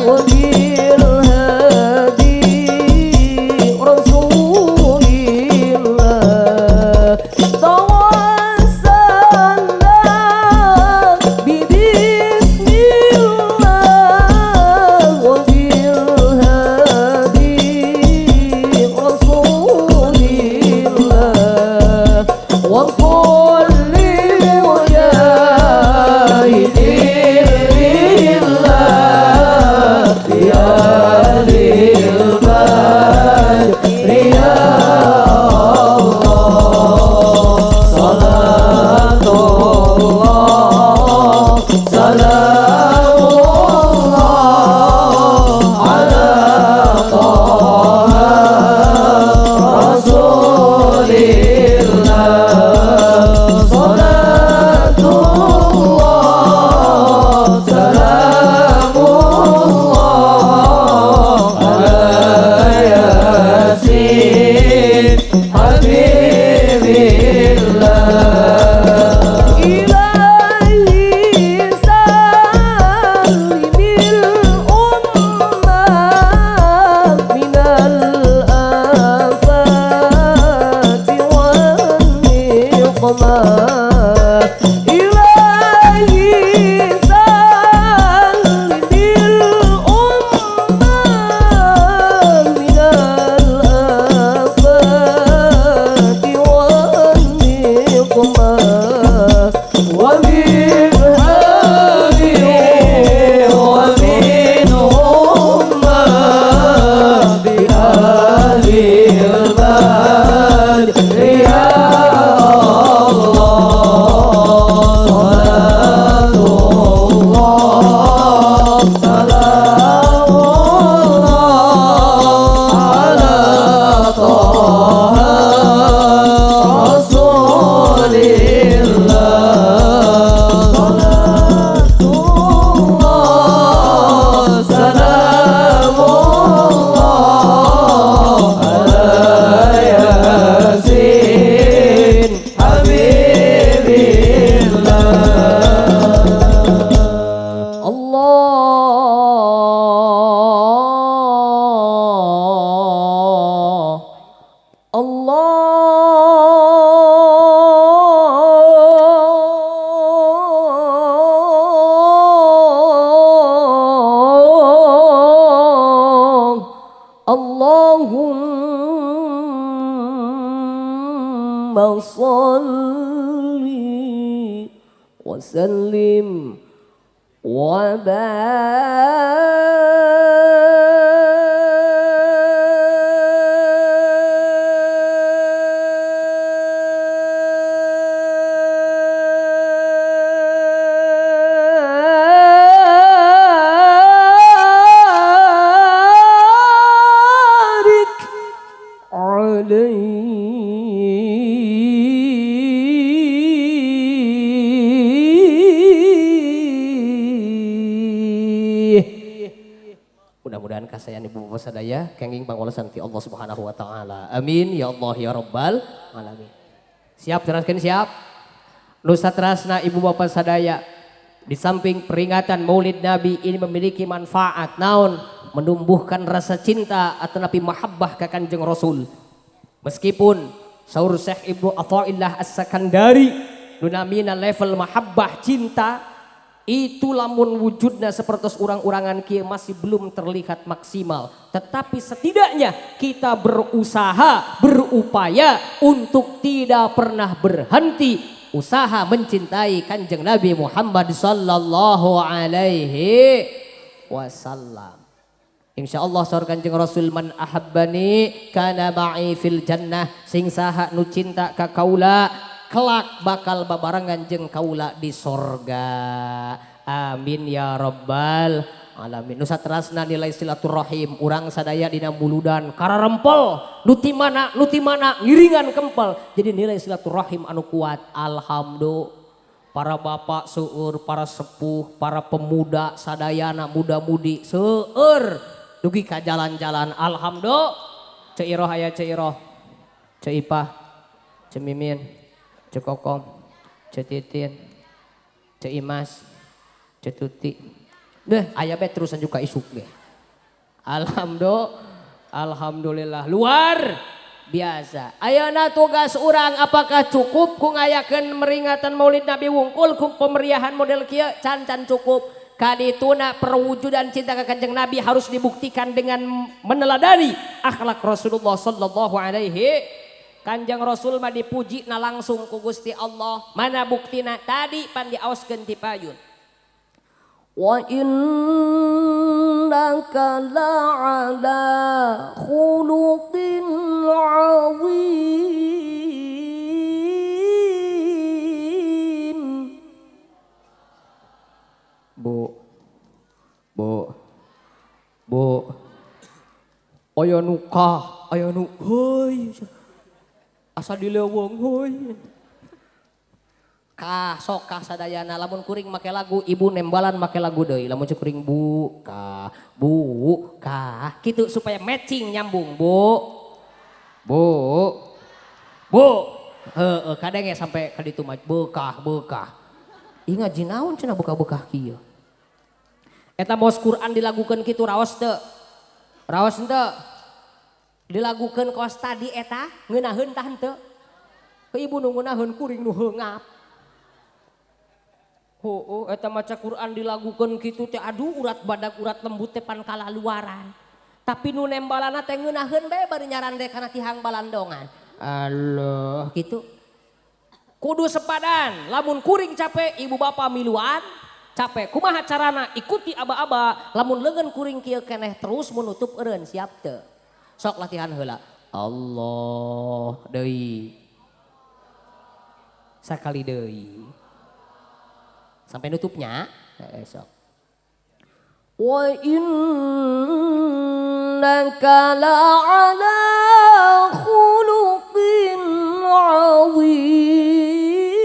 wa bil hadi Rasulillah. Tawassalna bibismillah wa bil hadi Rasulillah. Wa kulli mujahidin lillah bi ahlil badri ya Allah. Salatullah salamullah ala Taha Rasulillah. Salatullah salamullah ala Yasin Habibillah. Ilahi salimil ummah minal afati wan niqmah. Ilahi salimil ummah minal afati wan niqmah. Wa min hadi wa min ummah bi ahlil badri ya Allah. Salatullah salamullah ala Yasin Habibillah. Allah Allah Allahumma salli wa sallim wa barik alaihi. Mudah-mudahan kasayan ibu bapak sadaya kenging pangwalesan ti Allah Subhanahu wa taala. Amin ya Allah ya rabbal alamin. Siap teraskeun siap. Nusa terasna ibu bapak sadaya, di samping peringatan Maulid Nabi ini memiliki manfaat naon, menumbuhkan rasa cinta atau napi mahabbah ka Kanjeng Rasul. Meskipun saur Syekh Ibnu Athaillah As-Sakandari nu namina level mahabbah cinta itu lamun wujudna seperti urang-urangan kieu masih belum terlihat maksimal. Tetapi setidaknya kita berusaha, berupaya untuk tidak pernah berhenti usaha mencintai Kanjeng Nabi Muhammad sallallahu alaihi wasallam. Insyaallah saur Kanjeng Rasul, man ahabbani kana ma'i fil jannah, sing saha nu cinta ka kaula kelak bakal babarengan jeung kaula di sorga. Amin ya rabbal alamin. Nu saterasna nilai silaturahim urang sadaya dina muludan kararempel nu ti mana ngiringan kempel. Jadi nilai silaturahim anu kuat. Alhamdulillah para bapak seueur, para sepuh, para pemuda sadayana muda-mudi seueur dugi ka jalan-jalan. Alhamdulillah. Ceu Iroh aya Ceu Iroh, Ceu Ipah, Ceu Mimin, Ceu Kokom, Ceu Titin, Ceu Imas, Ceu Tuti. Deh, aya be terusan juga isuk ge. Alhamdulillah, alhamdulillah luar biasa. Ayeuna tugas urang apakah cukup ku ngayakeun meringatan Maulid Nabi wungkul ku pemeriahan model kieu? Can-can cukup. Kadituna perwujudan cinta ka Kanjeng Nabi harus dibuktikan dengan meneladani akhlak Rasulullah sallallahu alaihi. Kanjeng Rasul mah dipuji na langsung ku Gusti Allah. Mana buktina? Tadi pan diaoskeun ti payun. Wa innaka la'ala khuluqin 'azim. Bu, bu, bu, aya nu kah, aya nu heuy, asa dileuweung heuy. Kah sok kah sadayana lamun kuring make lagu ibu nembalan make lagu deui, lamun cek kuring bu kah bu kah kitu supaya matching nyambung. Bu bu bu heueuh kadang ya sampai ka ditu mah bekah bekah. Ih ngaji naon cenah bekah-bekah kieu. Eta mos Quran dilagukeun kitu raos teu? Raos henteu? Dilagukeun kos tadi eta ngeunaheun tah henteu? Ke ibu nu ngeunaheun kuring nu heungap. Oh, eta maca Quran dilagukeun kitu teh aduh urat badak urat lembut teh pan kalaluaran. Tapi nu nembalana teh ngeunaheun bae bari nyarande kana tihang balandongan. Allah kitu. Kudu sepadan, lamun kuring capek ibu bapa miluan capek. Kumaha carana? Ikuti aba-aba, lamun leungeun kuring kieu keneh terus menutup eureun siap teu? Sok latihan heula. Allah deui. Sakali deui. Sampai nutupnya, esok. Wa innaka la'ala khuluqin 'azim.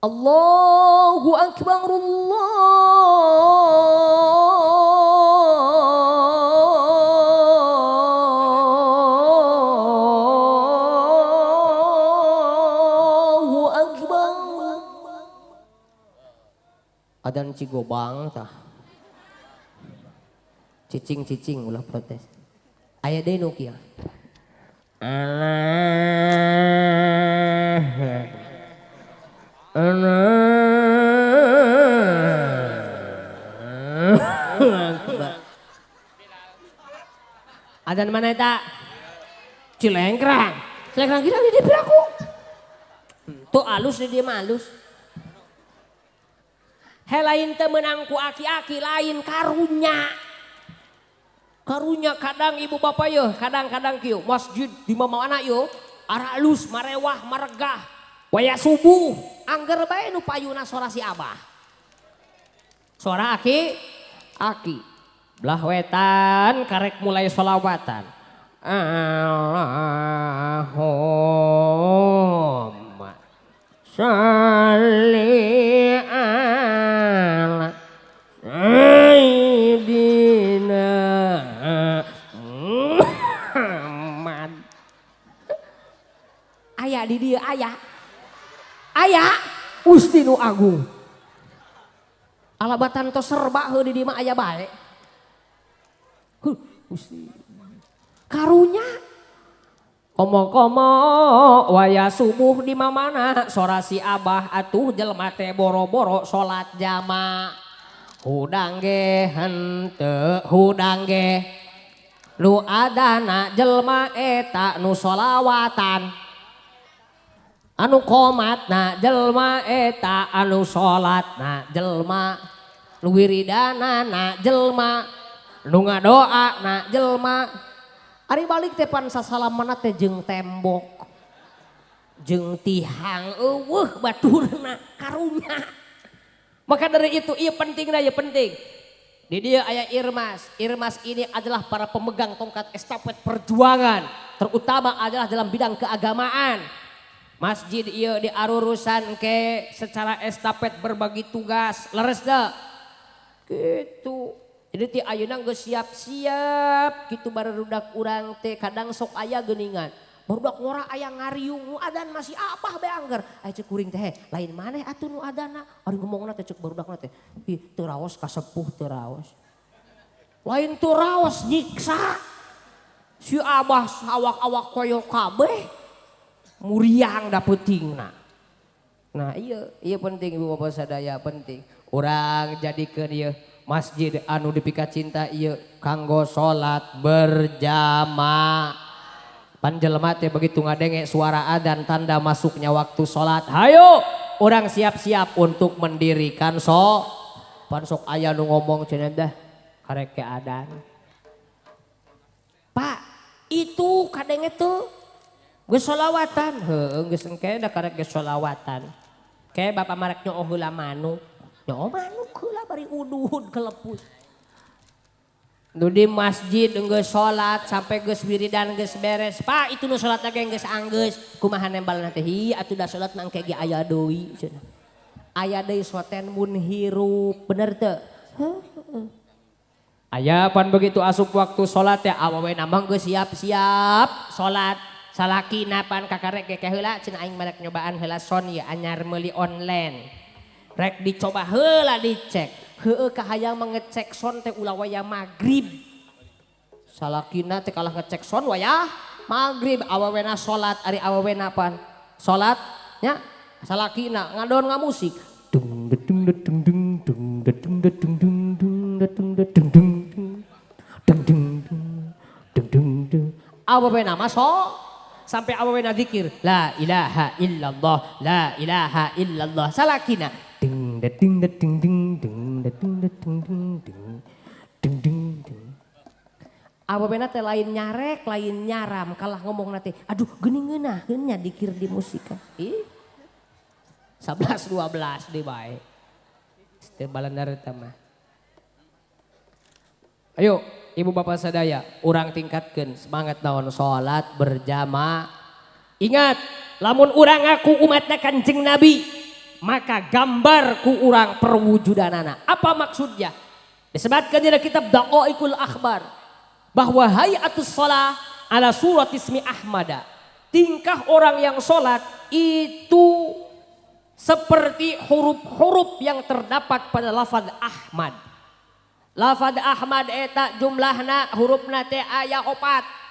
Allahu akbar Allahu akbar. Adan Cigobang tah. Cicing-cicing ulah protes. Aya deui nu kieu. Adan mana eta? Cilengkrang. Cilengkrang kira di dieu aku. Tuh alus di dieu mah alus. He lain teu meunang ku aki-aki lain karunya. Karunya kadang ibu bapak yeuh, kadang-kadang kieu masjid di mana yeuh, aralus marewah maregah. Waya subuh angger bae nu payuna sora si abah. Sora aki aki. Belah wetan karek mulai sholawatan. Allahumma sholli ala sayyidina Muhammad. Aya di dieu aya. Aya Gusti nu agung. Alabatan tos serba heuh di dieu mah aya bae. Huh, Gusti. Karunya komo-komo waya subuh di mamana sora si abah atuh jelema teh boro-boro salat jamaah. Hudang ge henteu hudang ge nu adana jelema eta nu sholawatan. Anu komatna jelma eta anu salatna jelma nu wiridanana jelma nu ngadoana jelma. Ari balik teh pan sasalamana teh jeung tembok jeung tihang eueuh baturna karunya. Maka dari itu ieu pentingna ieu penting. Di dieu aya Irmas. Irmas ini adalah para pemegang tongkat estafet perjuangan, terutama adalah dalam bidang keagamaan. Masjid ieu diarurusan ke secara estafet berbagi tugas, leres teu? Gitu. Jadi ti ayeuna geus siap-siap kitu barudak urang teh kadang sok aya geuningan. Barudak ngora aya ngariung nu adan masih abah bae angger. Aya ceuk kuring teh lain maneh atuh nu adana. Ari ngomongna teh ceuk barudakna teh, ih teu raos kasepuh teu raos. Lain teu raos nyiksa. Si abah awak-awak koyo kabeh. Muriang da peutingna. Nah iya, iya penting ibu bapak sadaya penting. Urang jadikeun ieu masjid anu dipika cinta ieu kanggo salat berjamaah. Pan jelema teh begitu ngadenge suara adzan tanda masuknya waktu salat. Hayo urang siap-siap untuk mendirikan so. Pan sok aya nu ngomong cenah dah karek ke adzan. Pak, itu kadenge teu geus sholawatan. Heueuh geus engke da karek geus sholawatan. Ke bapak marek nyooh heula manuk. Nyooh manuk heula bari udud keleput. Nu di masjid geus salat sampai geus wiridan geus beres. Pak itu nu salat ge geus anggeus. Kumaha nembalna teh? Hi atuh da salat mah engke ge aya deui cenah. Aya deui soten mun hirup. Bener teu? Heueuh. Aya pan begitu asup waktu salat teh awawena mah geus siap-siap salat. Salakina pan kakarek ge heula cenah aing marek nyobaan heula son ieu anyar meuli online. Rek dicoba heula dicek. Heueuh kahayang mengecek son teh ulah waya magrib. Salakina teh kalah ngecek son waya magrib awawena salat ari awawena pan. Salat nya salakina ngadon ngamusik. Dung dung dung dung dung dung dung dung dung dung dung dung dung dung dung dung dung. Awawena mah so sampai awawena zikir la ilaha illallah la ilaha illallah salakina ding ding ding ding ding ding ding ding ding ding ding. Awawena teh lain nyarek lain nyaram kalah ngomong teh aduh geuning ngeunaheun nya dikir di musik. Ih 11 12 deui bae. Teu balendar eta mah. Ayo ibu bapak sadaya urang tingkatkeun semangat naon salat berjamaah. Ingat lamun urang ngaku umatna Kanjeng Nabi maka gambar ku urang perwujudanana. Apa maksudnya? Disebutkan di kitab Daqaiqul Akhbar bahwa hayatus shalah ala surat ismi Ahmada. Tingkah orang yang sholat itu seperti huruf-huruf yang terdapat pada lafaz Ahmad. Lafaz Ahmad eta jumlahna hurufna teh aya 4.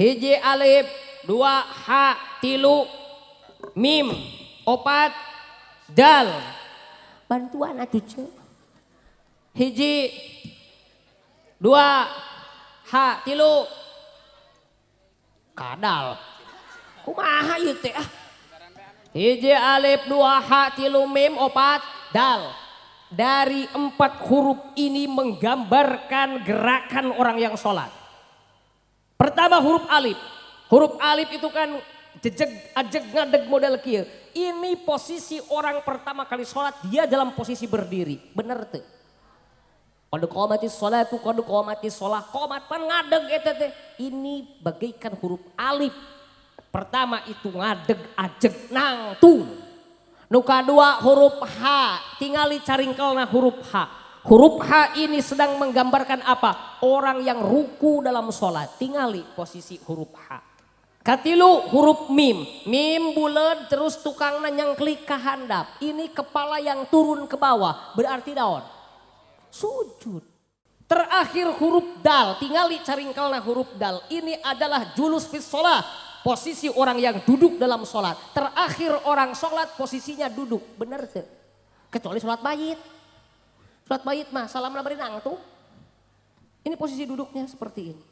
1 alif, 2 ha, 3 mim, 4 dal. Bantuan atuh ce. 1 2 ha, 3 kadal. Kumaha ieu teh ah? 1 alif, 2 ha, 3 mim, 4 dal. Dari 4 huruf ini menggambarkan gerakan orang yang sholat. Pertama huruf alif. Huruf alif itu kan jejeg, ajeg, ngadeg model kieu. Ini posisi orang pertama kali sholat, dia dalam posisi berdiri. Bener tuh. Qad qamatis sholatu, qad qamatis sholah, qomat pan ngadeg eta teh. Ini bagaikan huruf alif. Pertama itu ngadeg, ajeg, nangtung. Nu kadua huruf H, tingali caringkelna huruf H. Huruf H ini sedang menggambarkan apa? Orang yang ruku dalam sholat. Tingali posisi huruf H. Katilu huruf mim. Mim bulet terus tukangna nyangklik ka handap. Ini kepala yang turun ke bawah. Berarti daun. Sujud. Terakhir huruf dal. Tingali caringkelna huruf dal. Ini adalah julus fis sholat. Posisi orang yang duduk dalam sholat. Terakhir orang sholat posisinya duduk. Bener tuh. Kecuali sholat mayit. Sholat mayit mah salamna bari nangtung. Ini posisi duduknya seperti ini.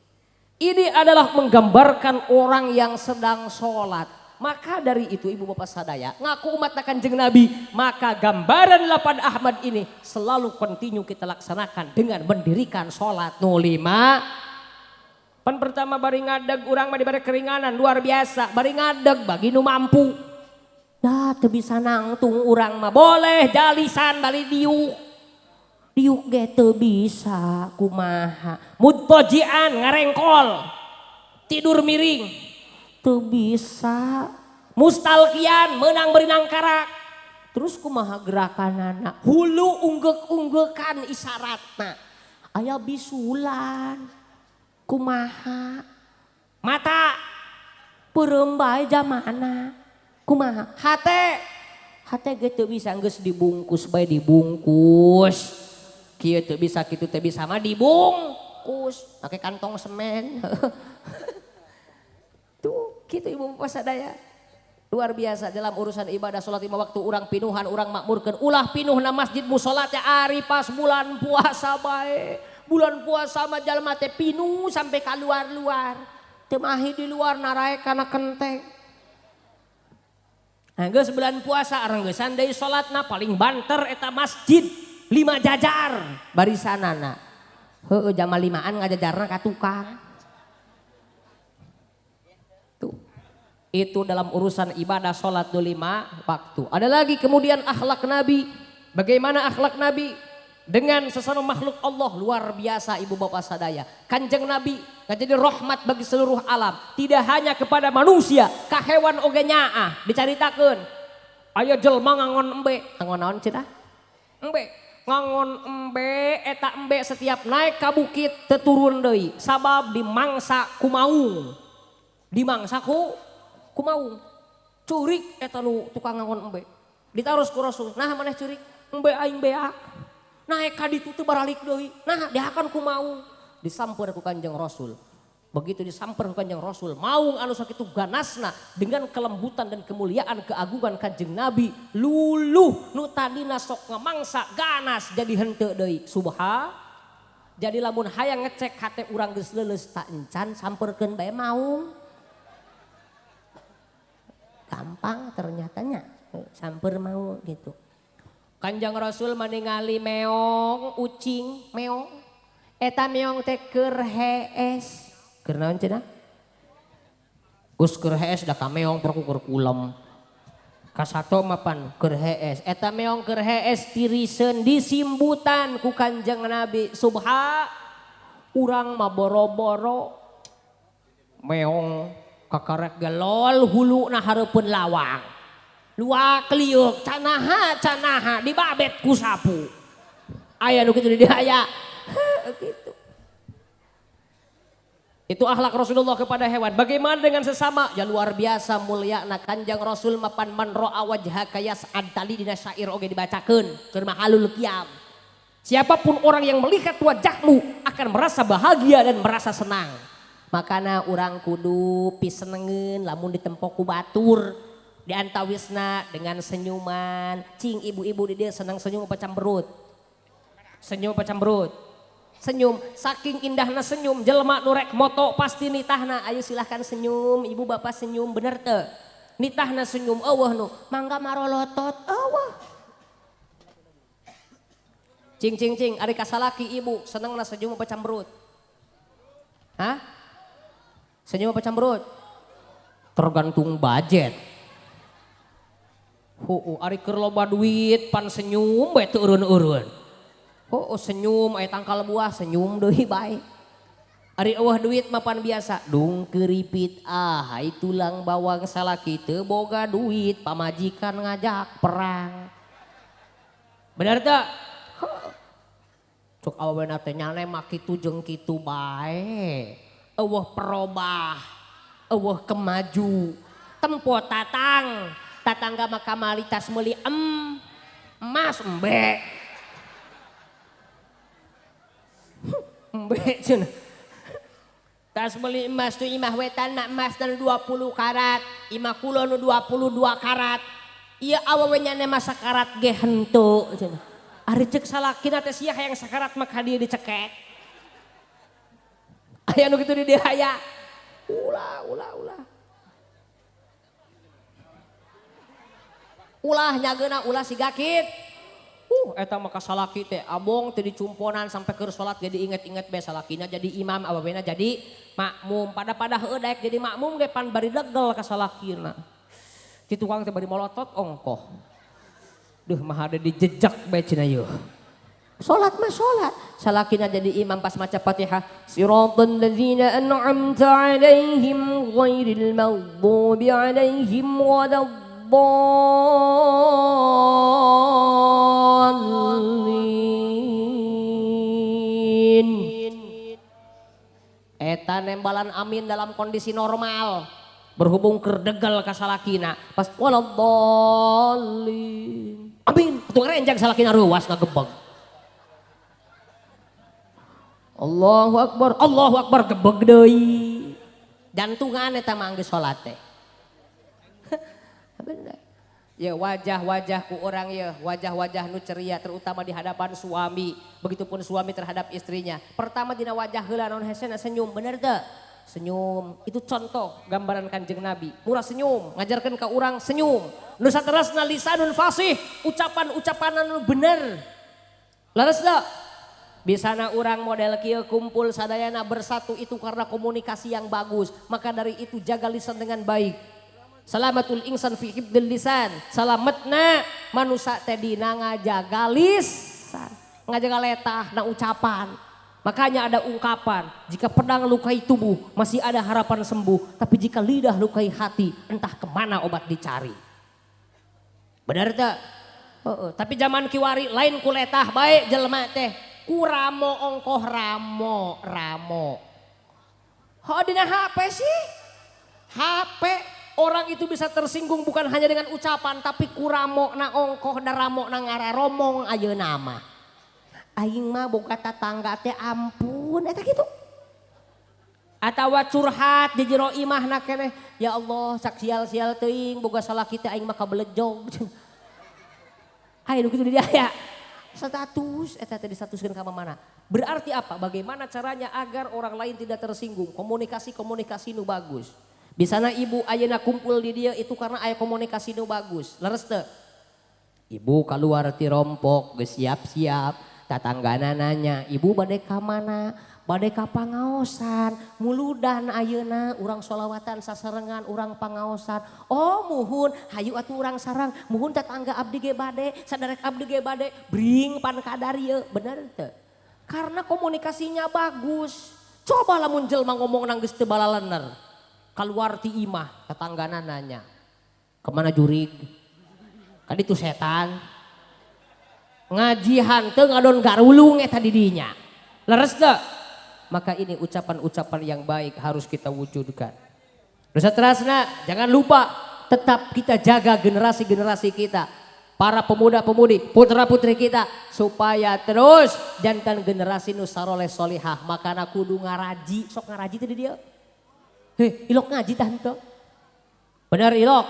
Ini adalah menggambarkan orang yang sedang sholat. Maka dari itu ibu bapak sadaya ngaku umat Kanjeng Nabi. Maka gambaran 8 Ahmad ini selalu kontinu kita laksanakan dengan mendirikan sholat nu 5. Pan pertama bari ngadeg urang mah diberi keringanan luar biasa. Bari ngadeg bagi nu mampu. Dah teu bisa nangtung urang mah boleh jalisan bali diuk. Diuk ge teu bisa kumaha. Mudtojian ngarengkol. Tidur miring. Teu bisa. Mustalkian menang beri nangkarak. Terus kumaha gerakanana? Hulu unggeuk-unggeukan isyaratna. Aya bisulan. Kumaha mata peureum bae jamana kumaha hate hate ge teu bisa geus dibungkus bae dibungkus kieu teu bisa kitu teu bisa mah dibungkus make kantong semen. Tuh kitu ibu bapak sadaya luar biasa dalam urusan ibadah sholat 5 waktu urang pinuhan urang makmurkeun ulah pinuhna masjid musala teh ari pas bulan puasa bae. Bulan puasa mah jalma teh pinuh sampai keluar-luar. Teu mahi di luar narae kana kenteng. Nah, geus bulan puasa arenggesan deui salatna paling banter eta masjid 5 jajar barisanana. Heueuh jama 5an ngajajarna ka tukang. Tuh. Itu dalam urusan ibadah salat 5 waktu. Ada lagi kemudian akhlak Nabi. Bagaimana akhlak Nabi? Dengan sesama makhluk Allah luar biasa ibu bapak sadaya. Kanjeng Nabi jadi rahmat bagi seluruh alam. Tidak hanya kepada manusia, ka hewan oge nyaah dicaritakeun. Aya jelema ngangon embe, ngangon naon cenah? Embe, ngangon embe eta embe setiap naik ka bukit teu turun deui sabab dimangsa ku maung. Dimangsa ku maung. Curik eta nu tukang ngangon embe. Ditaros ku Rasul, nah maneh curik? Embe aing beak. Naik ka ditu teu baralik deui. Nah, dihakan ku maung. Disamper ku Kanjeng Rasul. Begitu disamper ku Kanjeng Rasul, maung anu sakitu ganasna dengan kelembutan dan kemuliaan keagungan Kanjeng Nabi, luluh nu tadina sok ngamangsa ganas jadi henteu deui. Subha. Jadi lamun hayang ngecek hate urang geus leuleus tak encan samperkeun bae maung. Gampang ternyatanya samper maung gitu. Kanjeng Rasul meningali meong ucing meong eta meong teh keur hees. Keur naon cenah? Geus keur hees da ka meong perku keur kulem. Kasato mah pan keur hees. Eta meong keur hees tiriseun disimbutan ku Kanjeng Nabi. Subha urang mah boro-boro meong kakarek gelol huluna hareupeun lawang. Luak liuk canaha canaha dibabet ku sapu. Aya nu kitu di dieu aya. Heuh kitu. Itu akhlak Rasulullah kepada hewan. Bagaimana dengan sesama? Ya luar biasa mulia na Kanjeng Rasul mapan man ro'a wajhaka yas'ad tadi dina syair oge dibacakeun keur mahalul qiyam. Siapapun orang yang melihat wajahmu akan merasa bahagia dan merasa senang. Makana urang kudu pisenengeun lamun ditempok ku batur. Di antawisna dengan senyuman. Cing ibu-ibu di dieu senang senyum apa cemberut? Senyum apa cemberut? Senyum, saking indahna senyum jelema nu rek moto pasti nitahna. Ayo silahkan senyum, ibu bapak senyum, bener teu? Nitahna senyum eueuh nu mangga marolotot eueuh. Cing cing cing, ari kasalaki ibu senengna senyum apa cemberut? Hah? Senyum apa cemberut? Tergantung budget. Huu, ari keur loba duit pan senyum bae teu eureun-eureun. Oh, senyum aya tangkal buah senyum deui bae. Ari eueuh duit mapan biasa dung keripit ah hai tulang bawang salaki teu boga duit pamajikan ngajak perang. Bener teu? Cuk awena teh nyane mah kitu jeung kitu bae. Eueuh perobah, eueuh kemaju. Tempo tatang, tatangga mah kamari tas meuli emas embe. Embe cenah. Tas beli emas tu imah wetan nak emas dan 20 karat, imah kula nu 22 karat. Ieu awewe nyane mah sakarat ge henteu cenah. Ari ceuk salakina teh sia hayang sakarat mah ka dieu dicekek. Aya nu kitu di dieu aya. Ulah ulah ulah. Ulah nyageuna ulah siga kitu. Eta mah kasalaki teh abong teh dicumponan sampai keur salat jadi inget-inget bae salakina jadi imam awewena jadi makmum. Pada-pada heueuh daek jadi makmum ge pan bari degel ka salakina. Ti tukang teh bari molotot ongkoh. Duh mah ada dijejak bae cenah yeuh. Salat mah salat, salakina jadi imam pas maca Fatihah, siratal ladzina an'amta 'alaihim ghairil maghdubi 'alaihim waladdallin. Eta nembalan amin dalam kondisi normal. Berhubung kerdegel ka salakina pas waladdallin. Amin, atuh ngarenjang salakina reuwas ngagebeg. Allahu akbar, Allahu akbar gebeg deui. Jantungan eta mah geus salat teh. Bener. Ya wajah-wajah ku orang ya, wajah-wajah nu ceria terutama di hadapan suami. Begitupun suami terhadap istrinya. Pertama dina wajah heula naon hesena senyum, bener teu? Senyum, itu contoh gambaran Kanjeng Nabi. Murah senyum, ngajarkeun ka urang senyum. Nu saterasna lisanun fasih, ucapan-ucapan anu bener. Leres teu? Bisana urang model kieu kumpul sadayana bersatu itu karena komunikasi yang bagus. Maka dari itu jaga lisan dengan baik. Salamatul insan fi hibdil lisan. Salametna manusia teh dina ngajaga lisan, ngajaga letah na ucapan. Makanya ada ungkapan, jika pedang lukai tubuh masih ada harapan sembuh, tapi jika lidah lukai hati entah kemana obat dicari. Benar tak? Tapi zaman kiwari lain ku letah bae jelema teh. Ku ramo ongkoh ramo ramo. Ho dina HP sih? HP orang itu bisa tersinggung bukan hanya dengan ucapan tapi ku ramo na ongkoh da ramo na ngararomong ayeuna mah. Aing mah boga tatangga teh ampun eta kitu. Atawa curhat di jero imahna keneh, ya Allah sak sial-sial teuing boga salaki teh aing mah kabelejog. Aya nu kitu di dieu aya. Status eta teh distatuskeun ka mana? Berarti apa? Bagaimana caranya agar orang lain tidak tersinggung? Komunikasi-komunikasi nu bagus. Bisana ibu ayeuna kumpul di dieu itu karena aya komunikasi nu bagus. Leres teu? Ibu keluar ti rompok geus siap-siap, tatanggana nanya, "Ibu bade ka mana?" Bade ka pangaosan, muludan ayeuna urang sholawatan sasarengan urang pangaosan. Oh muhun, hayu atuh urang sarang, muhun tetangga abdi ge bade, saderek abdi ge bade, bring pan kadarieu, bener teu? Karena komunikasinya bagus. Coba lamun jelema ngomong nang geus teu balalener. Kaluar ti imah, tetanggana nanya, "Kemana jurig?" Kan itu setan. Ngaji hanteu ngadon garulung eta di dinya. Leres teu? Maka ini ucapan-ucapan yang baik harus kita wujudkan. Dosa terasna, jangan lupa tetap kita jaga generasi-generasi kita. Para pemuda-pemudi, putra-putri kita supaya terus jantan generasi nu saroleh solihah. Makana kudu ngaraji, sok ngaraji teh di dieu. Heh, ilok ngaji tah henteu. Bener ilok.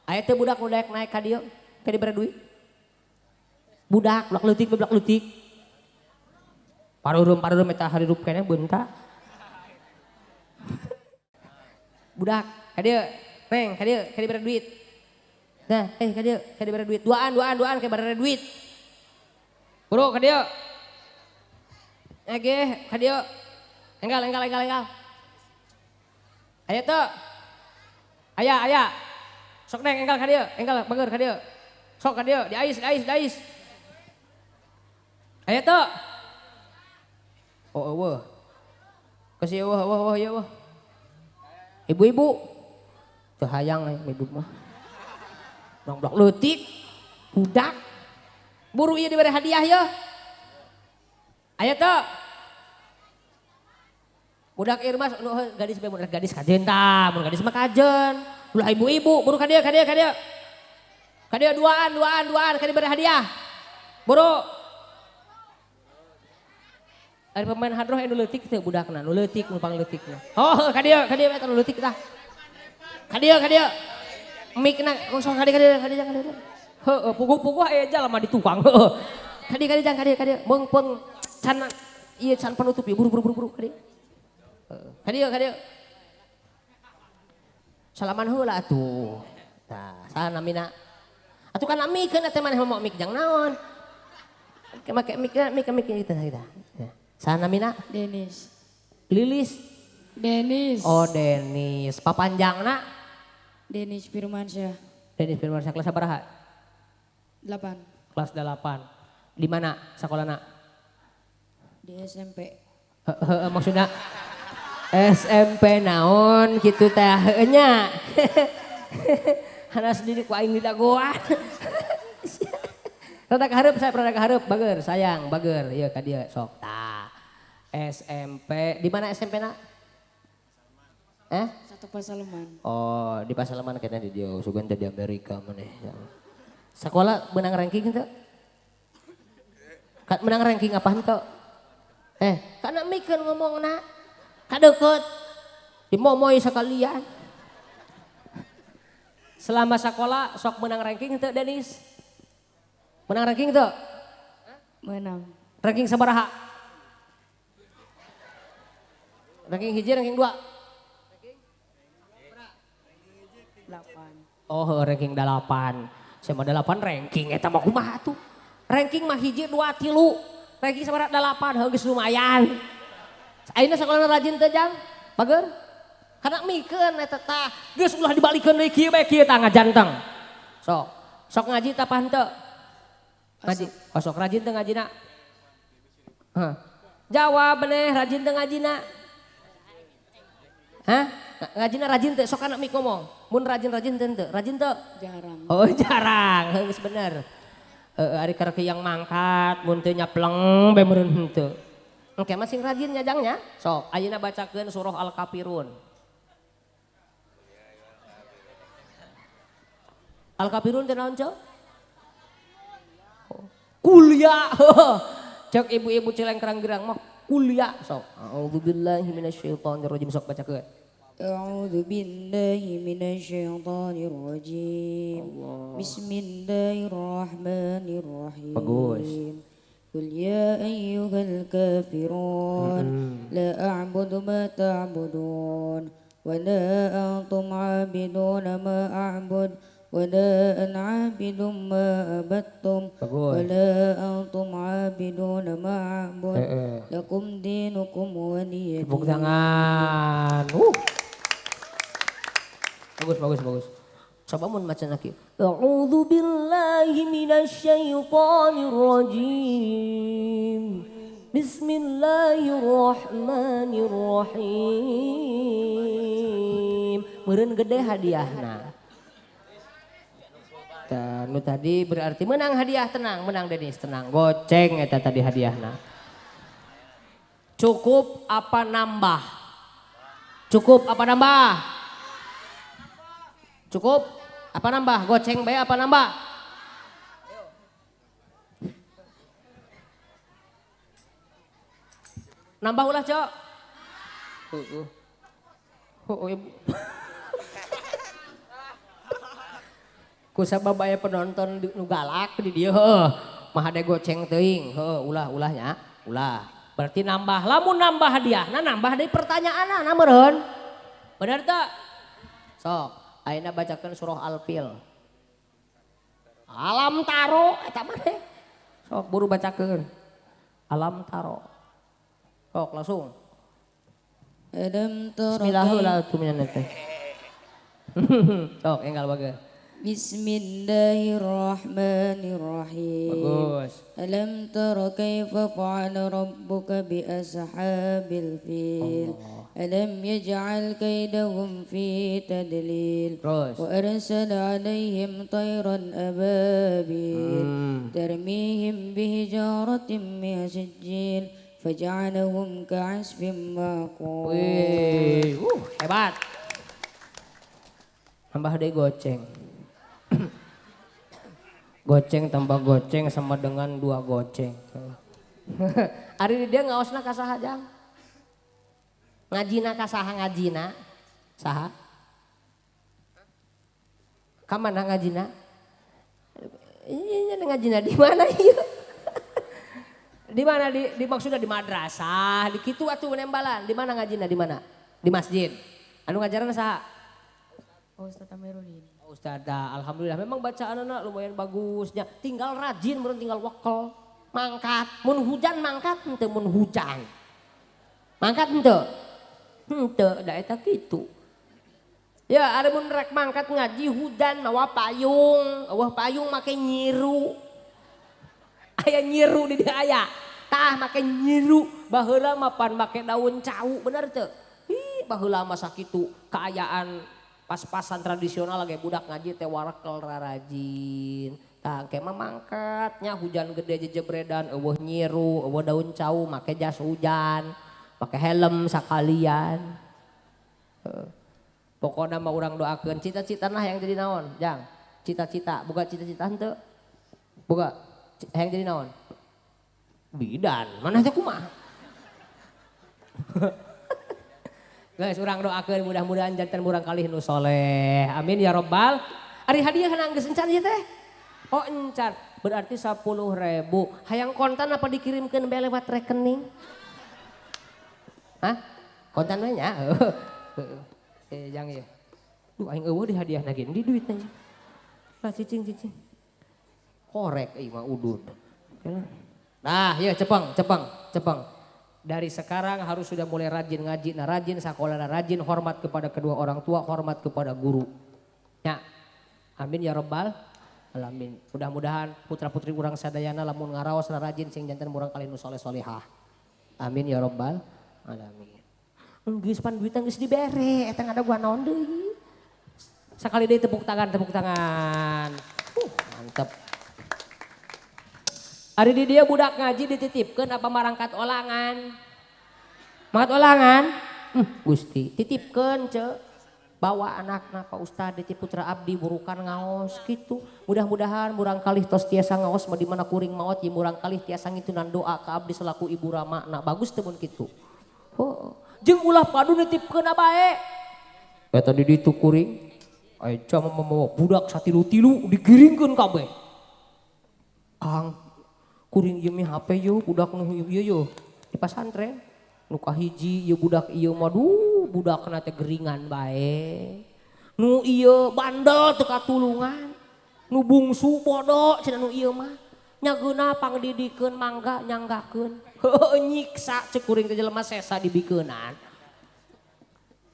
Aya teh budak nu daek naik ka dieu, ka dibere duit. Budak, budak leutik, budak leutik. Parurum-parurum eta harirup keneh beunta. Budak, ka dieu, neng, ka dieu, ka dibere duit. Nah, ka dieu, ka dibere duit. Duaan, duaan, duaan, ka dibere duit. Bro, ka dieu. Ege, ka dieu. Enggal, enggal, enggal, enggal. Aya teu? Aya, aya. Sok neng, enggal ka dieu, enggal bager ka dieu. Sok ka dieu, diais, diais, diais. Aya teu? Oh, eueuh. Kasih eueuh, eueuh, eueuh, ieu eueuh. Ibu-ibu. Teu hayang ibu mah. Blok leutik, budak. Buru ieu dibere hadiah yeuh. Aya teu? Budak Irmas nu gadis bae mun gadis kajen tah, mun gadis mah kajen. Ulah ibu-ibu, buru ka dieu, ka dieu, ka dieu. Ka dieu duaan, duaan, duaan, ka dibere hadiah. Buru. Ari pemain hadroh nu leutik teu budakna, nu leutik nu pangleutikna. Oh, ka dieu eta nu leutik tah. Ka dieu, ka dieu. Mikna sok ka dieu, ka dieu, ka dieu, ka dieu. Heueuh, puguh-puguh aya jalma di tukang. Heueuh. Ka dieu, ka dieu, ka dieu, ka dieu. Meungpeung can ieu can penutup ieu buru buru buru buru ka dieu. Heeh, ka dieu, ka dieu. Salaman heula atuh. Tah, saha namina? Atuh kan mikeun teh maneh mah mik jang naon? Make mik mik mik kitu tah. Saha namina? Denis. Lilis. Denis. Oh, Denis. Papanjangna? Denis Firmansyah. Denis Firmansyah kelas sabaraha? 8. Kelas 8. Di mana sekolahna? Di SMP. Heeh, maksudna SMP naon kitu teh heueuh nya. Hanas didik ku aing di dagoan. Rada kahareup saya, rada kahareup, bager sayang, bager. Ieu ka dieu sok tah. SMP, di mana SMP na? Eh? Satu Pasaleman. Oh, di Pasaleman kayaknya di dieu, sugan teh di Amerika maneh. Sekolah menang ranking teu? Menang ranking apa henteu? Kana mikeun ngomongna. Kadeukeut. Dimomoy sekalian. Selama sekolah sok menang ranking teu, Denis? Menang ranking teu? Menang. Ranking sabaraha? Ranking hiji, ranking 2? 8. Oh, ranking 8. Saya mah 8 ranking eta mah kumaha tuh? Ranking mah hiji, 2, 3. Ranking sabaraha 8, heuh geus lumayan. Ayeuna sakolana rajin teu jang? Bager? Kana mikeun eta tah. Geus ulah dibalikeun deui kieu bae kieu tah ngajanteng. Sok. Sok ngaji tah henteu? Ngaji. Oh, sok rajin teu ngajina? Hah. Jawab meneh rajin teu ngajina? Hah? Ngajina rajin teu? Sok kana mik ngomong. Mun rajin-rajin teu henteu? Rajin teu? Jarang. Oh, jarang. Heuh geus bener. Heeh, ari karek yang mangkat mun teu nyapleng bae meureun henteu. Engke mah sing rajin nya jang nya. Sok ayeuna bacakeun surah Al-Kafirun. Al-Kafirun teh naon, Ceu? Kuliah. Cek ibu-ibu Cilengkrang Girang mah kuliah sok. A'udzubillahi minasyaitonirrajim sok bacakeun. A'udzu billahi minasyaitonir rajim. Bismillahirrahmanirrahim. Bagus. Qul ya ayyuhal kafirun la a'budu ma ta'budun wa la antum 'abiduna ma a'bud wa la ana 'abidum ma abattum wa la antum 'abiduna ma a'bud lakum dinukum waliyadin. Tepuk tangan. Bagus, bagus, bagus. Coba mun maca lagi. A'udzu billahi minasyaitonir rajim. Bismillahirrahmanirrahim. Meureun gede hadiahna. Eta nu tadi berarti menang hadiah, tenang, menang Denis, tenang. Goceng eta tadi hadiahna. Cukup apa nambah? Cukup apa nambah? Cukup apa nambah? Goceng bae apa nambah? Nambah ulah, Cok. Heeh. Heeh. Kusabab aya penonton nu galak di dieu heuh. Mah hade goceng teuing, heuh ulah-ulahnya, ulah. Berarti nambah, lamun nambah hadiahna nambah deui pertanyaanna na meureun. Bener teu? Sok, ayeuna bacakeun surah Al-Fil. Alam taro eta mah teh. Sok buru bacakeun. Alam taro. Sok langsung. Alam taro. Bismillahirrahmanirrahim. Sok enggal bageun. Bismillahirrahmanirrahim. Bagus. Alam tara kaifa fa'ala rabbuka bi ashabil fil. Alam yaj'al kaidahum fi tadlil. Terus. Wa arsala alaihim tayran ababil. Tarmihim bihijaratin min sijil. Faja'alahum ka'asfin ma'kul. Wih, hebat. Tambah deh goceng. Goceng tambah goceng sama dengan 2 goceng. Ari dia ngaosna ka saha jang? Ngajina ka saha ngajina? Saha? Ka mana ngajina? Iya ngajina di mana ieu? Di mana di maksudnya di madrasah, di kitu atuh nembalan. Di mana ngajina di mana? Di masjid. Anu ngajaran saha? Ustaz Amirudin. Ustaz, alhamdulillah memang bacaan anak lumayan bagusnya. Tinggal rajin, mun tinggal wakel, mangkat. Mun hujan mangkat henteu mun hujan. Mangkat henteu. Henteu da eta kitu. Ya ari mun rek mangkat ngaji hujan mawa payung, eueuh payung make nyiru. Aya nyiru di dieu aya. Tah make nyiru, baheula mah pan make daun cau, bener teu? Ih, baheula mah sakitu kaayaan pas-pasan tradisional lagi budak ngaji teh warekel rarajin. Tah engke mah mangkatnya hujan gede jejebredan eueuh nyiru, eueuh daun cau, make jas hujan, make helm sakalian. Pokona mah urang doakeun cita-cita nah yang jadi naon, Jang? Cita-cita, boga cita-cita henteu? Boga hayang jadi naon? Bidan, mana teh kumaha? Guys, urang doakeun mudah-mudahan janten murang kalih nu soleh. Amin ya robbal. Ari hadiah geus encan ieu teh? Oh encan, berarti 10.000. Hayang kontan apa dikirimkeun bae lewat rekening? Hah? Kontan we nya? Heeh. Jang ieu. Duh aing eueuh di hadiahna ge di duitna. Lah cicing cicing. Korek ieu mah udud. Nah, ieu cepeng cepeng cepeng. Dari sekarang harus sudah mulai rajin ngaji, nah rajin sekolah, nah rajin hormat kepada kedua orang tua, hormat kepada guru. Ya, amin ya robbal alamin. Mudah-mudahan putra-putri urang sadayana lamun ngaraos rajin sing janten murang kalih nu soleh solehah. Amin ya robbal alamin. Geus pan duitna geus dibere, eta ngada gua naon deui. Sekali deui tepuk tangan, tepuk tangan. Mantep. Ari di dia budak ngaji dititipkeun apa marangkat olangan? Mangkat olangan? Gusti, titipkeun ce. Bawa anakna Pak Ustad ditip putra abdi burukan ngaos gitu. Mudah-mudahan murang kalih tos tiasa ngaos mah di mana kuring maot ye murang kalih tiasa ngitunan doa ka abdi selaku ibu rama. Nah bagus teu mun kitu. Oh, jeung ulah padu nitipkeun bae. Eta di ditu kuring aya jam mamawa budak satilu-tilu digiringkeun kabeh. Kang kuring ieu mah HP yo budak nu ieu yo di pasantren nu kahiji ieu budak ieu mah duh budakna teh geringan bae nu ieu bandel teu katulungan nu bungsu bodoh cenah nu ieu mah nyageuna pangdidikeun mangga nyanggakeun heueuh nyiksa ceuk kuring teh jelema sesa dibikeunan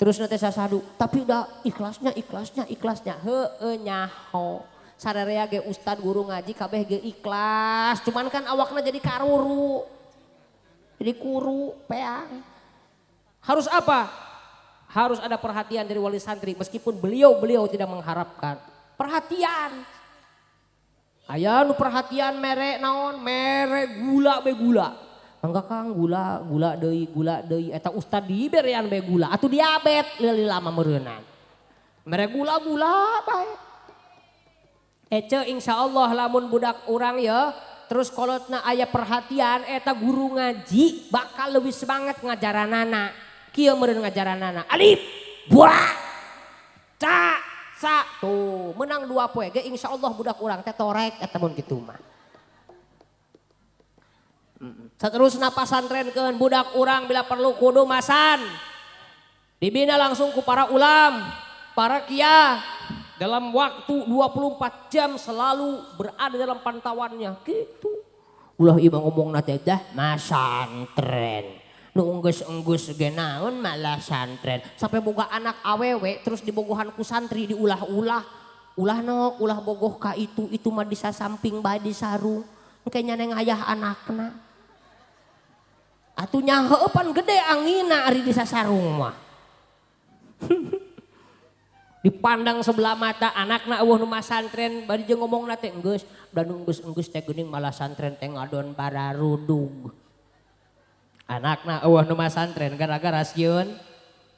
terus teh sasadu tapi udah ikhlasnya ikhlasnya ikhlasnya heueuh nyaho. Sararea ge ustad guru ngaji kabeh ge ikhlas, cuman kan awakna jadi karuru. Jadi kuru, peang. Harus apa? Harus ada perhatian dari wali santri meskipun beliau-beliau tidak mengharapkan. Perhatian. Aya nu perhatian mere naon, mere gula be gula. Mangga Kang gula, gula deui eta ustad diberean be gula atuh diabet lila mah meureunan. Mere gula-gula bae. Ece insyaallah lamun budak urang ya terus kolotna aya perhatian eta guru ngaji bakal lebih semangat ngajaranana. Kieu meureun ngajaranana. Alif, ba, ca, sa. Tuh, menang 2 poe ge insyaallah budak urang teh torek eta mun kitu mah. Seterusna pasantrenkeun budak urang bila perlu kudu masan. Dibina langsung ku para ulam, para kia dalam waktu 24 jam selalu berada dalam pantauannya gitu. Ulah ieu ngomongna teh dah masantren. Nu enggeus-enggeus ge naon malah santren. Sampai boga anak awewe terus dibogohan ku santri diulah-ulah. Ulah nok, ulah bogoh ka itu mah disasamping bae disarung. Engke nyaneng ayah anakna. Atuh nyaho pan gede angina ari disasarung mah. Dipandang sebelah mata anakna eueuh nu masantren bari jeung ngomongna teh enggeus da nu enggeus-enggeus teh geuning malah santren teh ngadon bararudug. Anakna eueuh nu masantren gara-gara sieun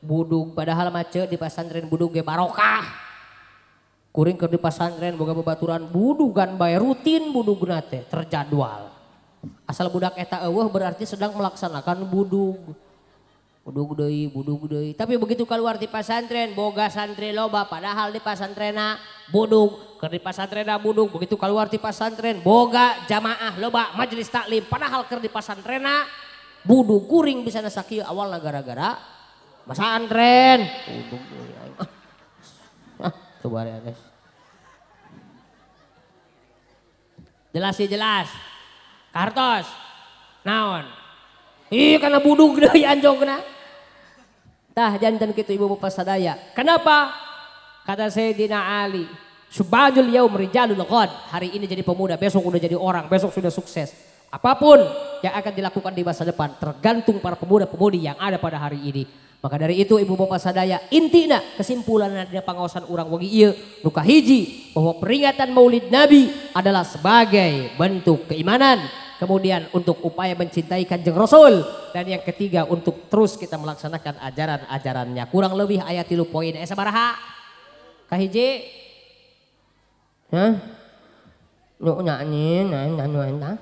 budug padahal mah ceu di pasantren budug ge barokah. Kuring keur di pasantren boga babaturan budugan bae rutin budugna teh terjadwal. Asal budak eta eueuh berarti sedang melaksanakan budug. Budug deui. Tapi begitu keluar di pasantren boga santri loba padahal di pasantrena budug, keur di pasantrena budug, begitu keluar di pasantren boga jamaah loba majelis taklim padahal keur di pasantrena budug. Kuring bisa sakieu awalna gara-gara pasantren. Budug deui aing. Ah, coba beres. Jelas sih jelas. Kartos. Naon? Ih kana budug deui anjogna. Tah jantan kitu ibu bapak sadaya. Kenapa? Kata Sayyidina Ali, subajul yaum rijalul ghad. Hari ini jadi pemuda, besok udah jadi orang, besok sudah sukses. Apapun yang akan dilakukan di masa depan tergantung para pemuda-pemudi yang ada pada hari ini. Maka dari itu ibu bapak sadaya, intina kesimpulan dina pangaosan urang wengi ieu nu kahiji bahwa peringatan Maulid Nabi adalah sebagai bentuk keimanan. Kemudian untuk upaya mencintai Kanjeng Rasul. Dan yang ketiga untuk terus kita melaksanakan ajaran-ajarannya. Kurang lebih ayat 3 poin. Sabaraha? Kahiji? Hah? Nu nyanyi, nyanyi.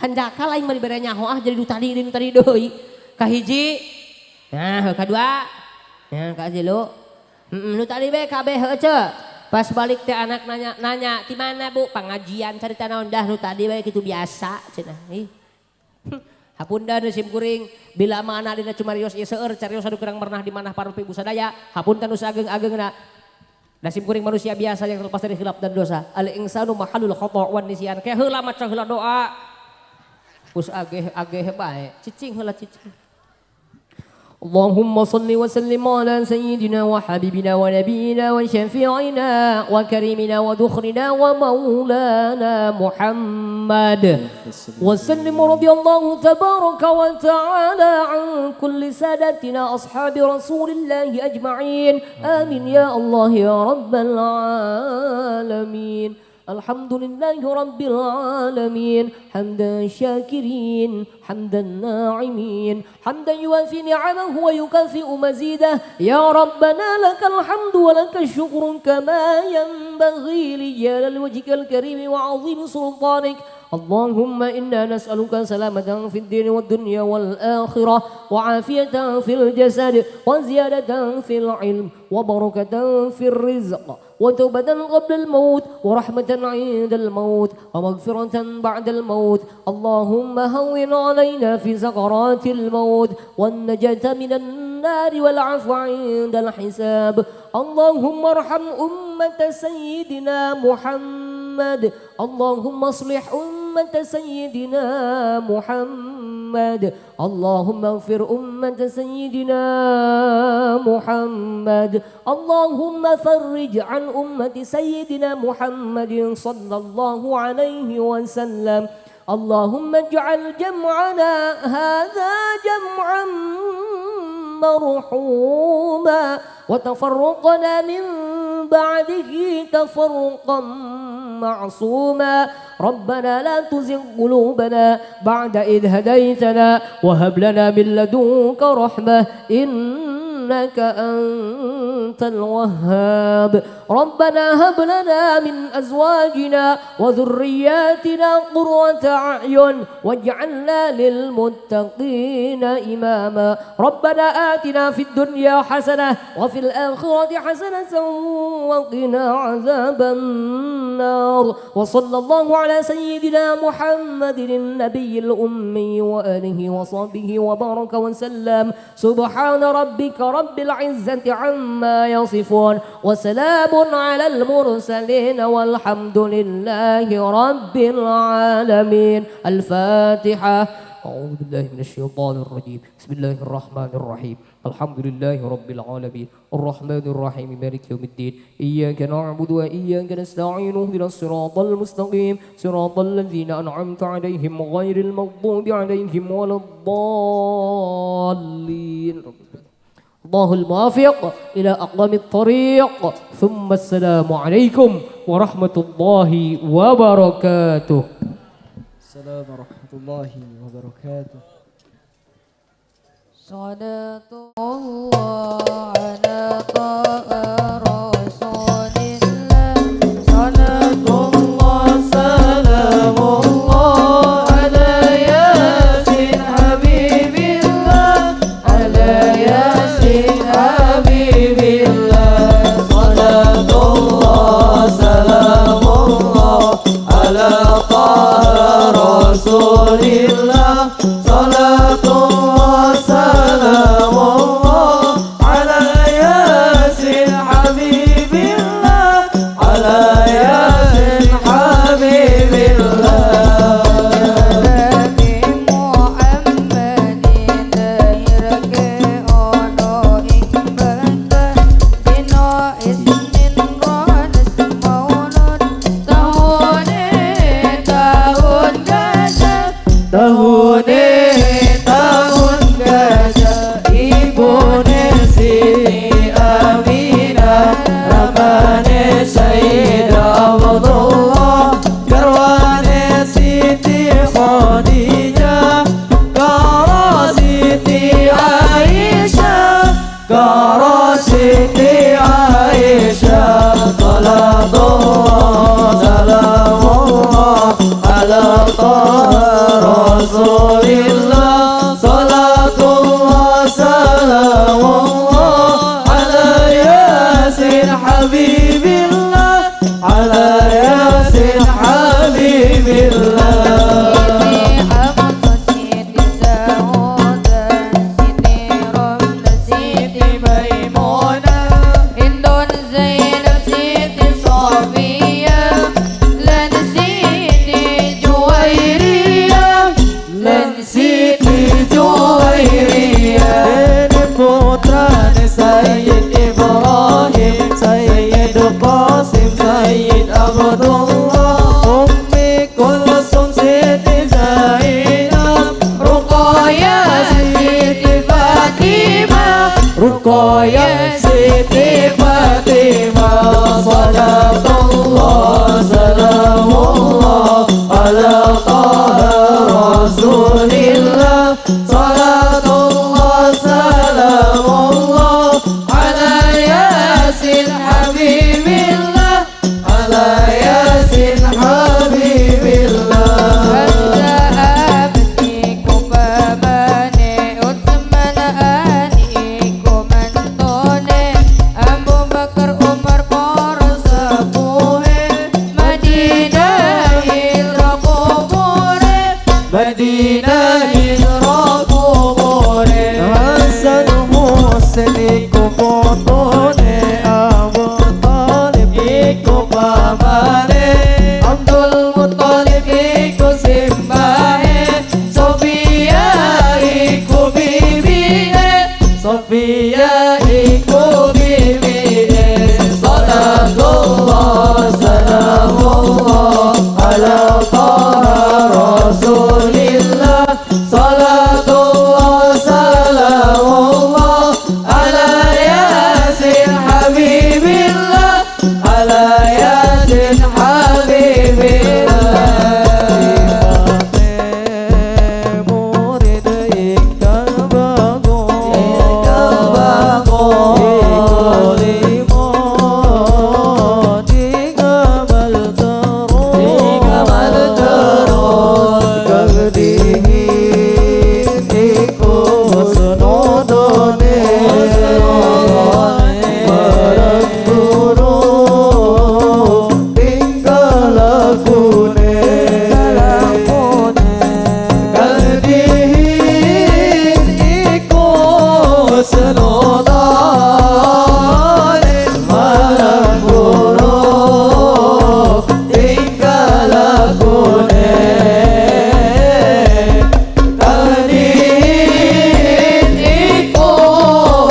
Hanjakal aing mah dibere nyaho ah jadi nu tadi deui. Kahiji? Nah, kadua. Nah, katilu. Nu tadi be kabeh heuh ceu. Pas balik teh anak nanya, di mana Bu? Pengajian carita naon dah nu tadi bae kitu biasa cenah. Ih. Hapunten sim kuring bila mana dina cumarios ieu seueur carios anu kurang pernah di manah para ibu sadaya. Hapunten nu saageng-ageungna. Da sim kuring manusia biasa yang terlepas dari khilaf dan dosa. Al insanu mahalul khata' wan nisyan. Ke heula maca heula doa. Kus ageh-ageh bae. Cicing heula cicing. اللهم صل وسلم على سيدنا وحبيبنا ونبينا وشفيعنا وكريمنا وذخرنا ومولانا محمد وسلم رضي الله تبارك وتعالى عن كل سادتنا أصحاب رسول الله أجمعين آمين يا الله يا رب العالمين. الحمد لله رب العالمين حمدا شاكرين حمدا ناعمين حمدا يوافي نعمه ويكافئ مزيده يا ربنا لك الحمد ولك الشكر كما ينبغي لجلال وجهك الكريم وعظيم سلطانك. اللهم إنا نسألك سلامة في الدين والدنيا والآخرة وعافية في الجسد وزيادة في العلم وبركة في الرزق وتوبة قبل الموت ورحمة عند الموت ومغفرة بعد الموت. اللهم هون علينا في سكرات الموت والنجاة من النار والعفو عند الحساب. اللهم ارحم أمة سيدنا محمد. اللهم اصلح أمة سيدنا محمد. اللهم اغفر أمة سيدنا محمد. اللهم فرج عن أمة سيدنا محمد صلى الله عليه وسلم. اللهم اجعل جمعنا هذا جمعا مرحوما وتفرقنا من بعده تفرقا معصوما. ربنا لا تزغ قلوبنا بعد إذ هديتنا وهب لنا من لدنك رحمة إنك أنت الوهاب. ربنا هب لنا من أزواجنا وذرياتنا قرة أعين واجعلنا للمتقين إماما. ربنا آتنا في الدنيا حسنة وفي الآخرة حسنة وقنا عذاب النار. وصلى الله على سيدنا محمد النبي الأمي وآله وصحبه وبارك وسلم. سبحان ربك رب العزة عما يصفون وسلام على المرسلين والحمد لله رب العالمين. الفاتحة. أعوذ بالله من الشيطان الرجيم. بسم الله الرحمن الرحيم. الحمد لله رب العالمين الرحمن الرحيم مالك يوم الدين إياك نعبد وإياك نستعين اهدنا الصراط المستقيم صراط الذين أنعمت عليهم غير المغضوب عليهم ولا الضالين. الله الموافق إلى أقوم الطريق. ثم السلام عليكم ورحمة الله وبركاته. السلام ورحمة الله وبركاته. صلاة الله على طه رسول الله. صلاة الله سلام الله على ياسين حبيب الله، على ياسين حبيب الله. صلاة الله سلام الله على طه رسول الله. صلاة الله سلام الله على ياسين حبيب الله، على ياسين حبيب الله. Nabi Muhammad lahirke ono ing Mekah dina Isnin rolas Maulud tahune tahun gajah, tahune tahun gajah. Ibune Siti Aminah, ramane Sayyid Abdullah, garwane Siti Khadijah, karo Siti Aisyah, karo Siti Aisyah. Salatullah salamullah ala Taha Rasulillah. Salatullah salamullah ala Yasin Habibillah, ala Yasin Habibillah. Siti Hafsah Siti Saudah Siti Ramlah Siti Maimunah, Hindun Zainab Siti Sofia lan Siti Juwairiyah, lan Siti Juwairiyah. Ini putrane Sayyid Ibrahim, Sayyid Qasim, Sayyid Abdullah, Ummi Kulsum Siti Zainab, Ruqayyah Siti Fatimah, Ruqayyah Siti Fatimah. Salatullah Yasin Habibillah. Murid ingkang bagus, Ingkang bagus. Iku limo digamal terus, Digamal terus. Kang dihin iku husnudone, Husnudone. Marang guru tingkah lakune, Lakune. Kang dihin iku husnudone, marang guru tingkah lakune. Kang dihin iku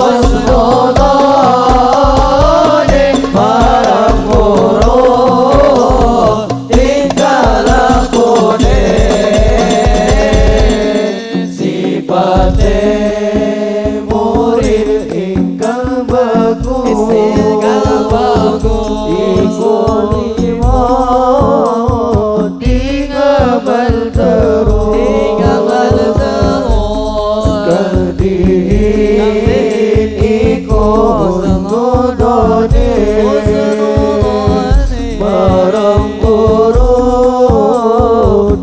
husnudone, marang guru tingkah lakune. Sipate murid ingkang bagus, Ingkang bagus. Iku limo digamal terus, Digamal terus. Kang dihin iku husnudone, Husnudone. marang guru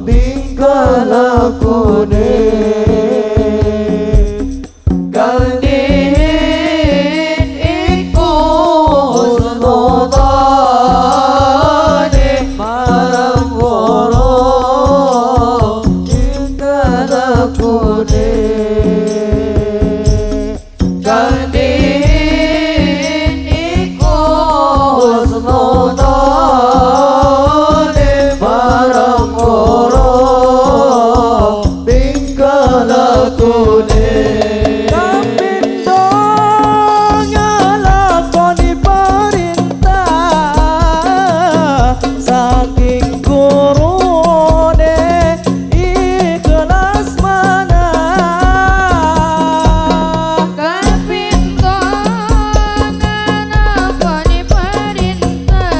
tingkah lakune. Kang dihin iku husnudone, marang guru tingkah lakune. Kang dihin iku husnudone, marang guru tingkah lakune. Kapindo ngalakoni perintah saking gurune ikhlas manah. Kapindo ngalakoni perintah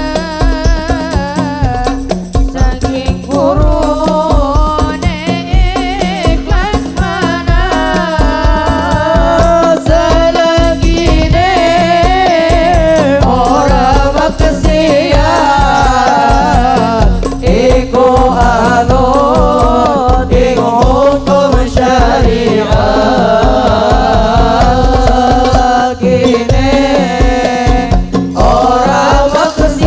saking gurune ikhlas manah. Selagine ora maksiat iku anut ing hukum syariat. Selagine ora maksiat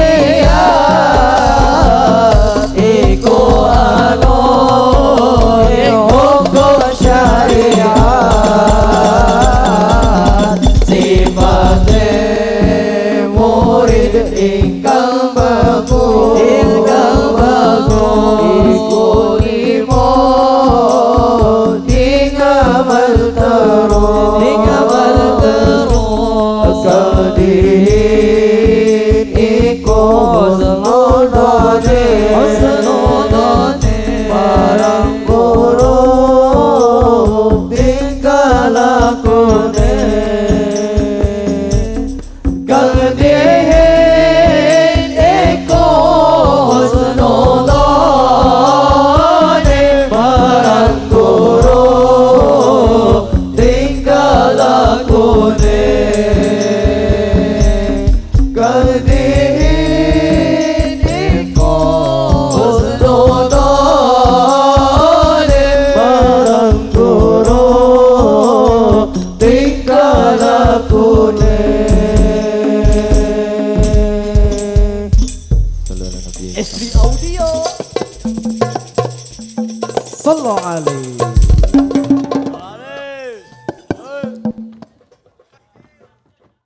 iku anut ing hukum syariat. Sipate murid ingkang bagus, Ingkang bagus. Iku limo digamal terus, Digamal terus. Kang dihin iku husnudone, Husnudone. marang guru tingkah lakune. Kang dihin iku husnudone, marang guru tingkah lakune. Kang dihin iku husnudone, marang guru tingkah lakune. SD Audio. Sallu alaihi.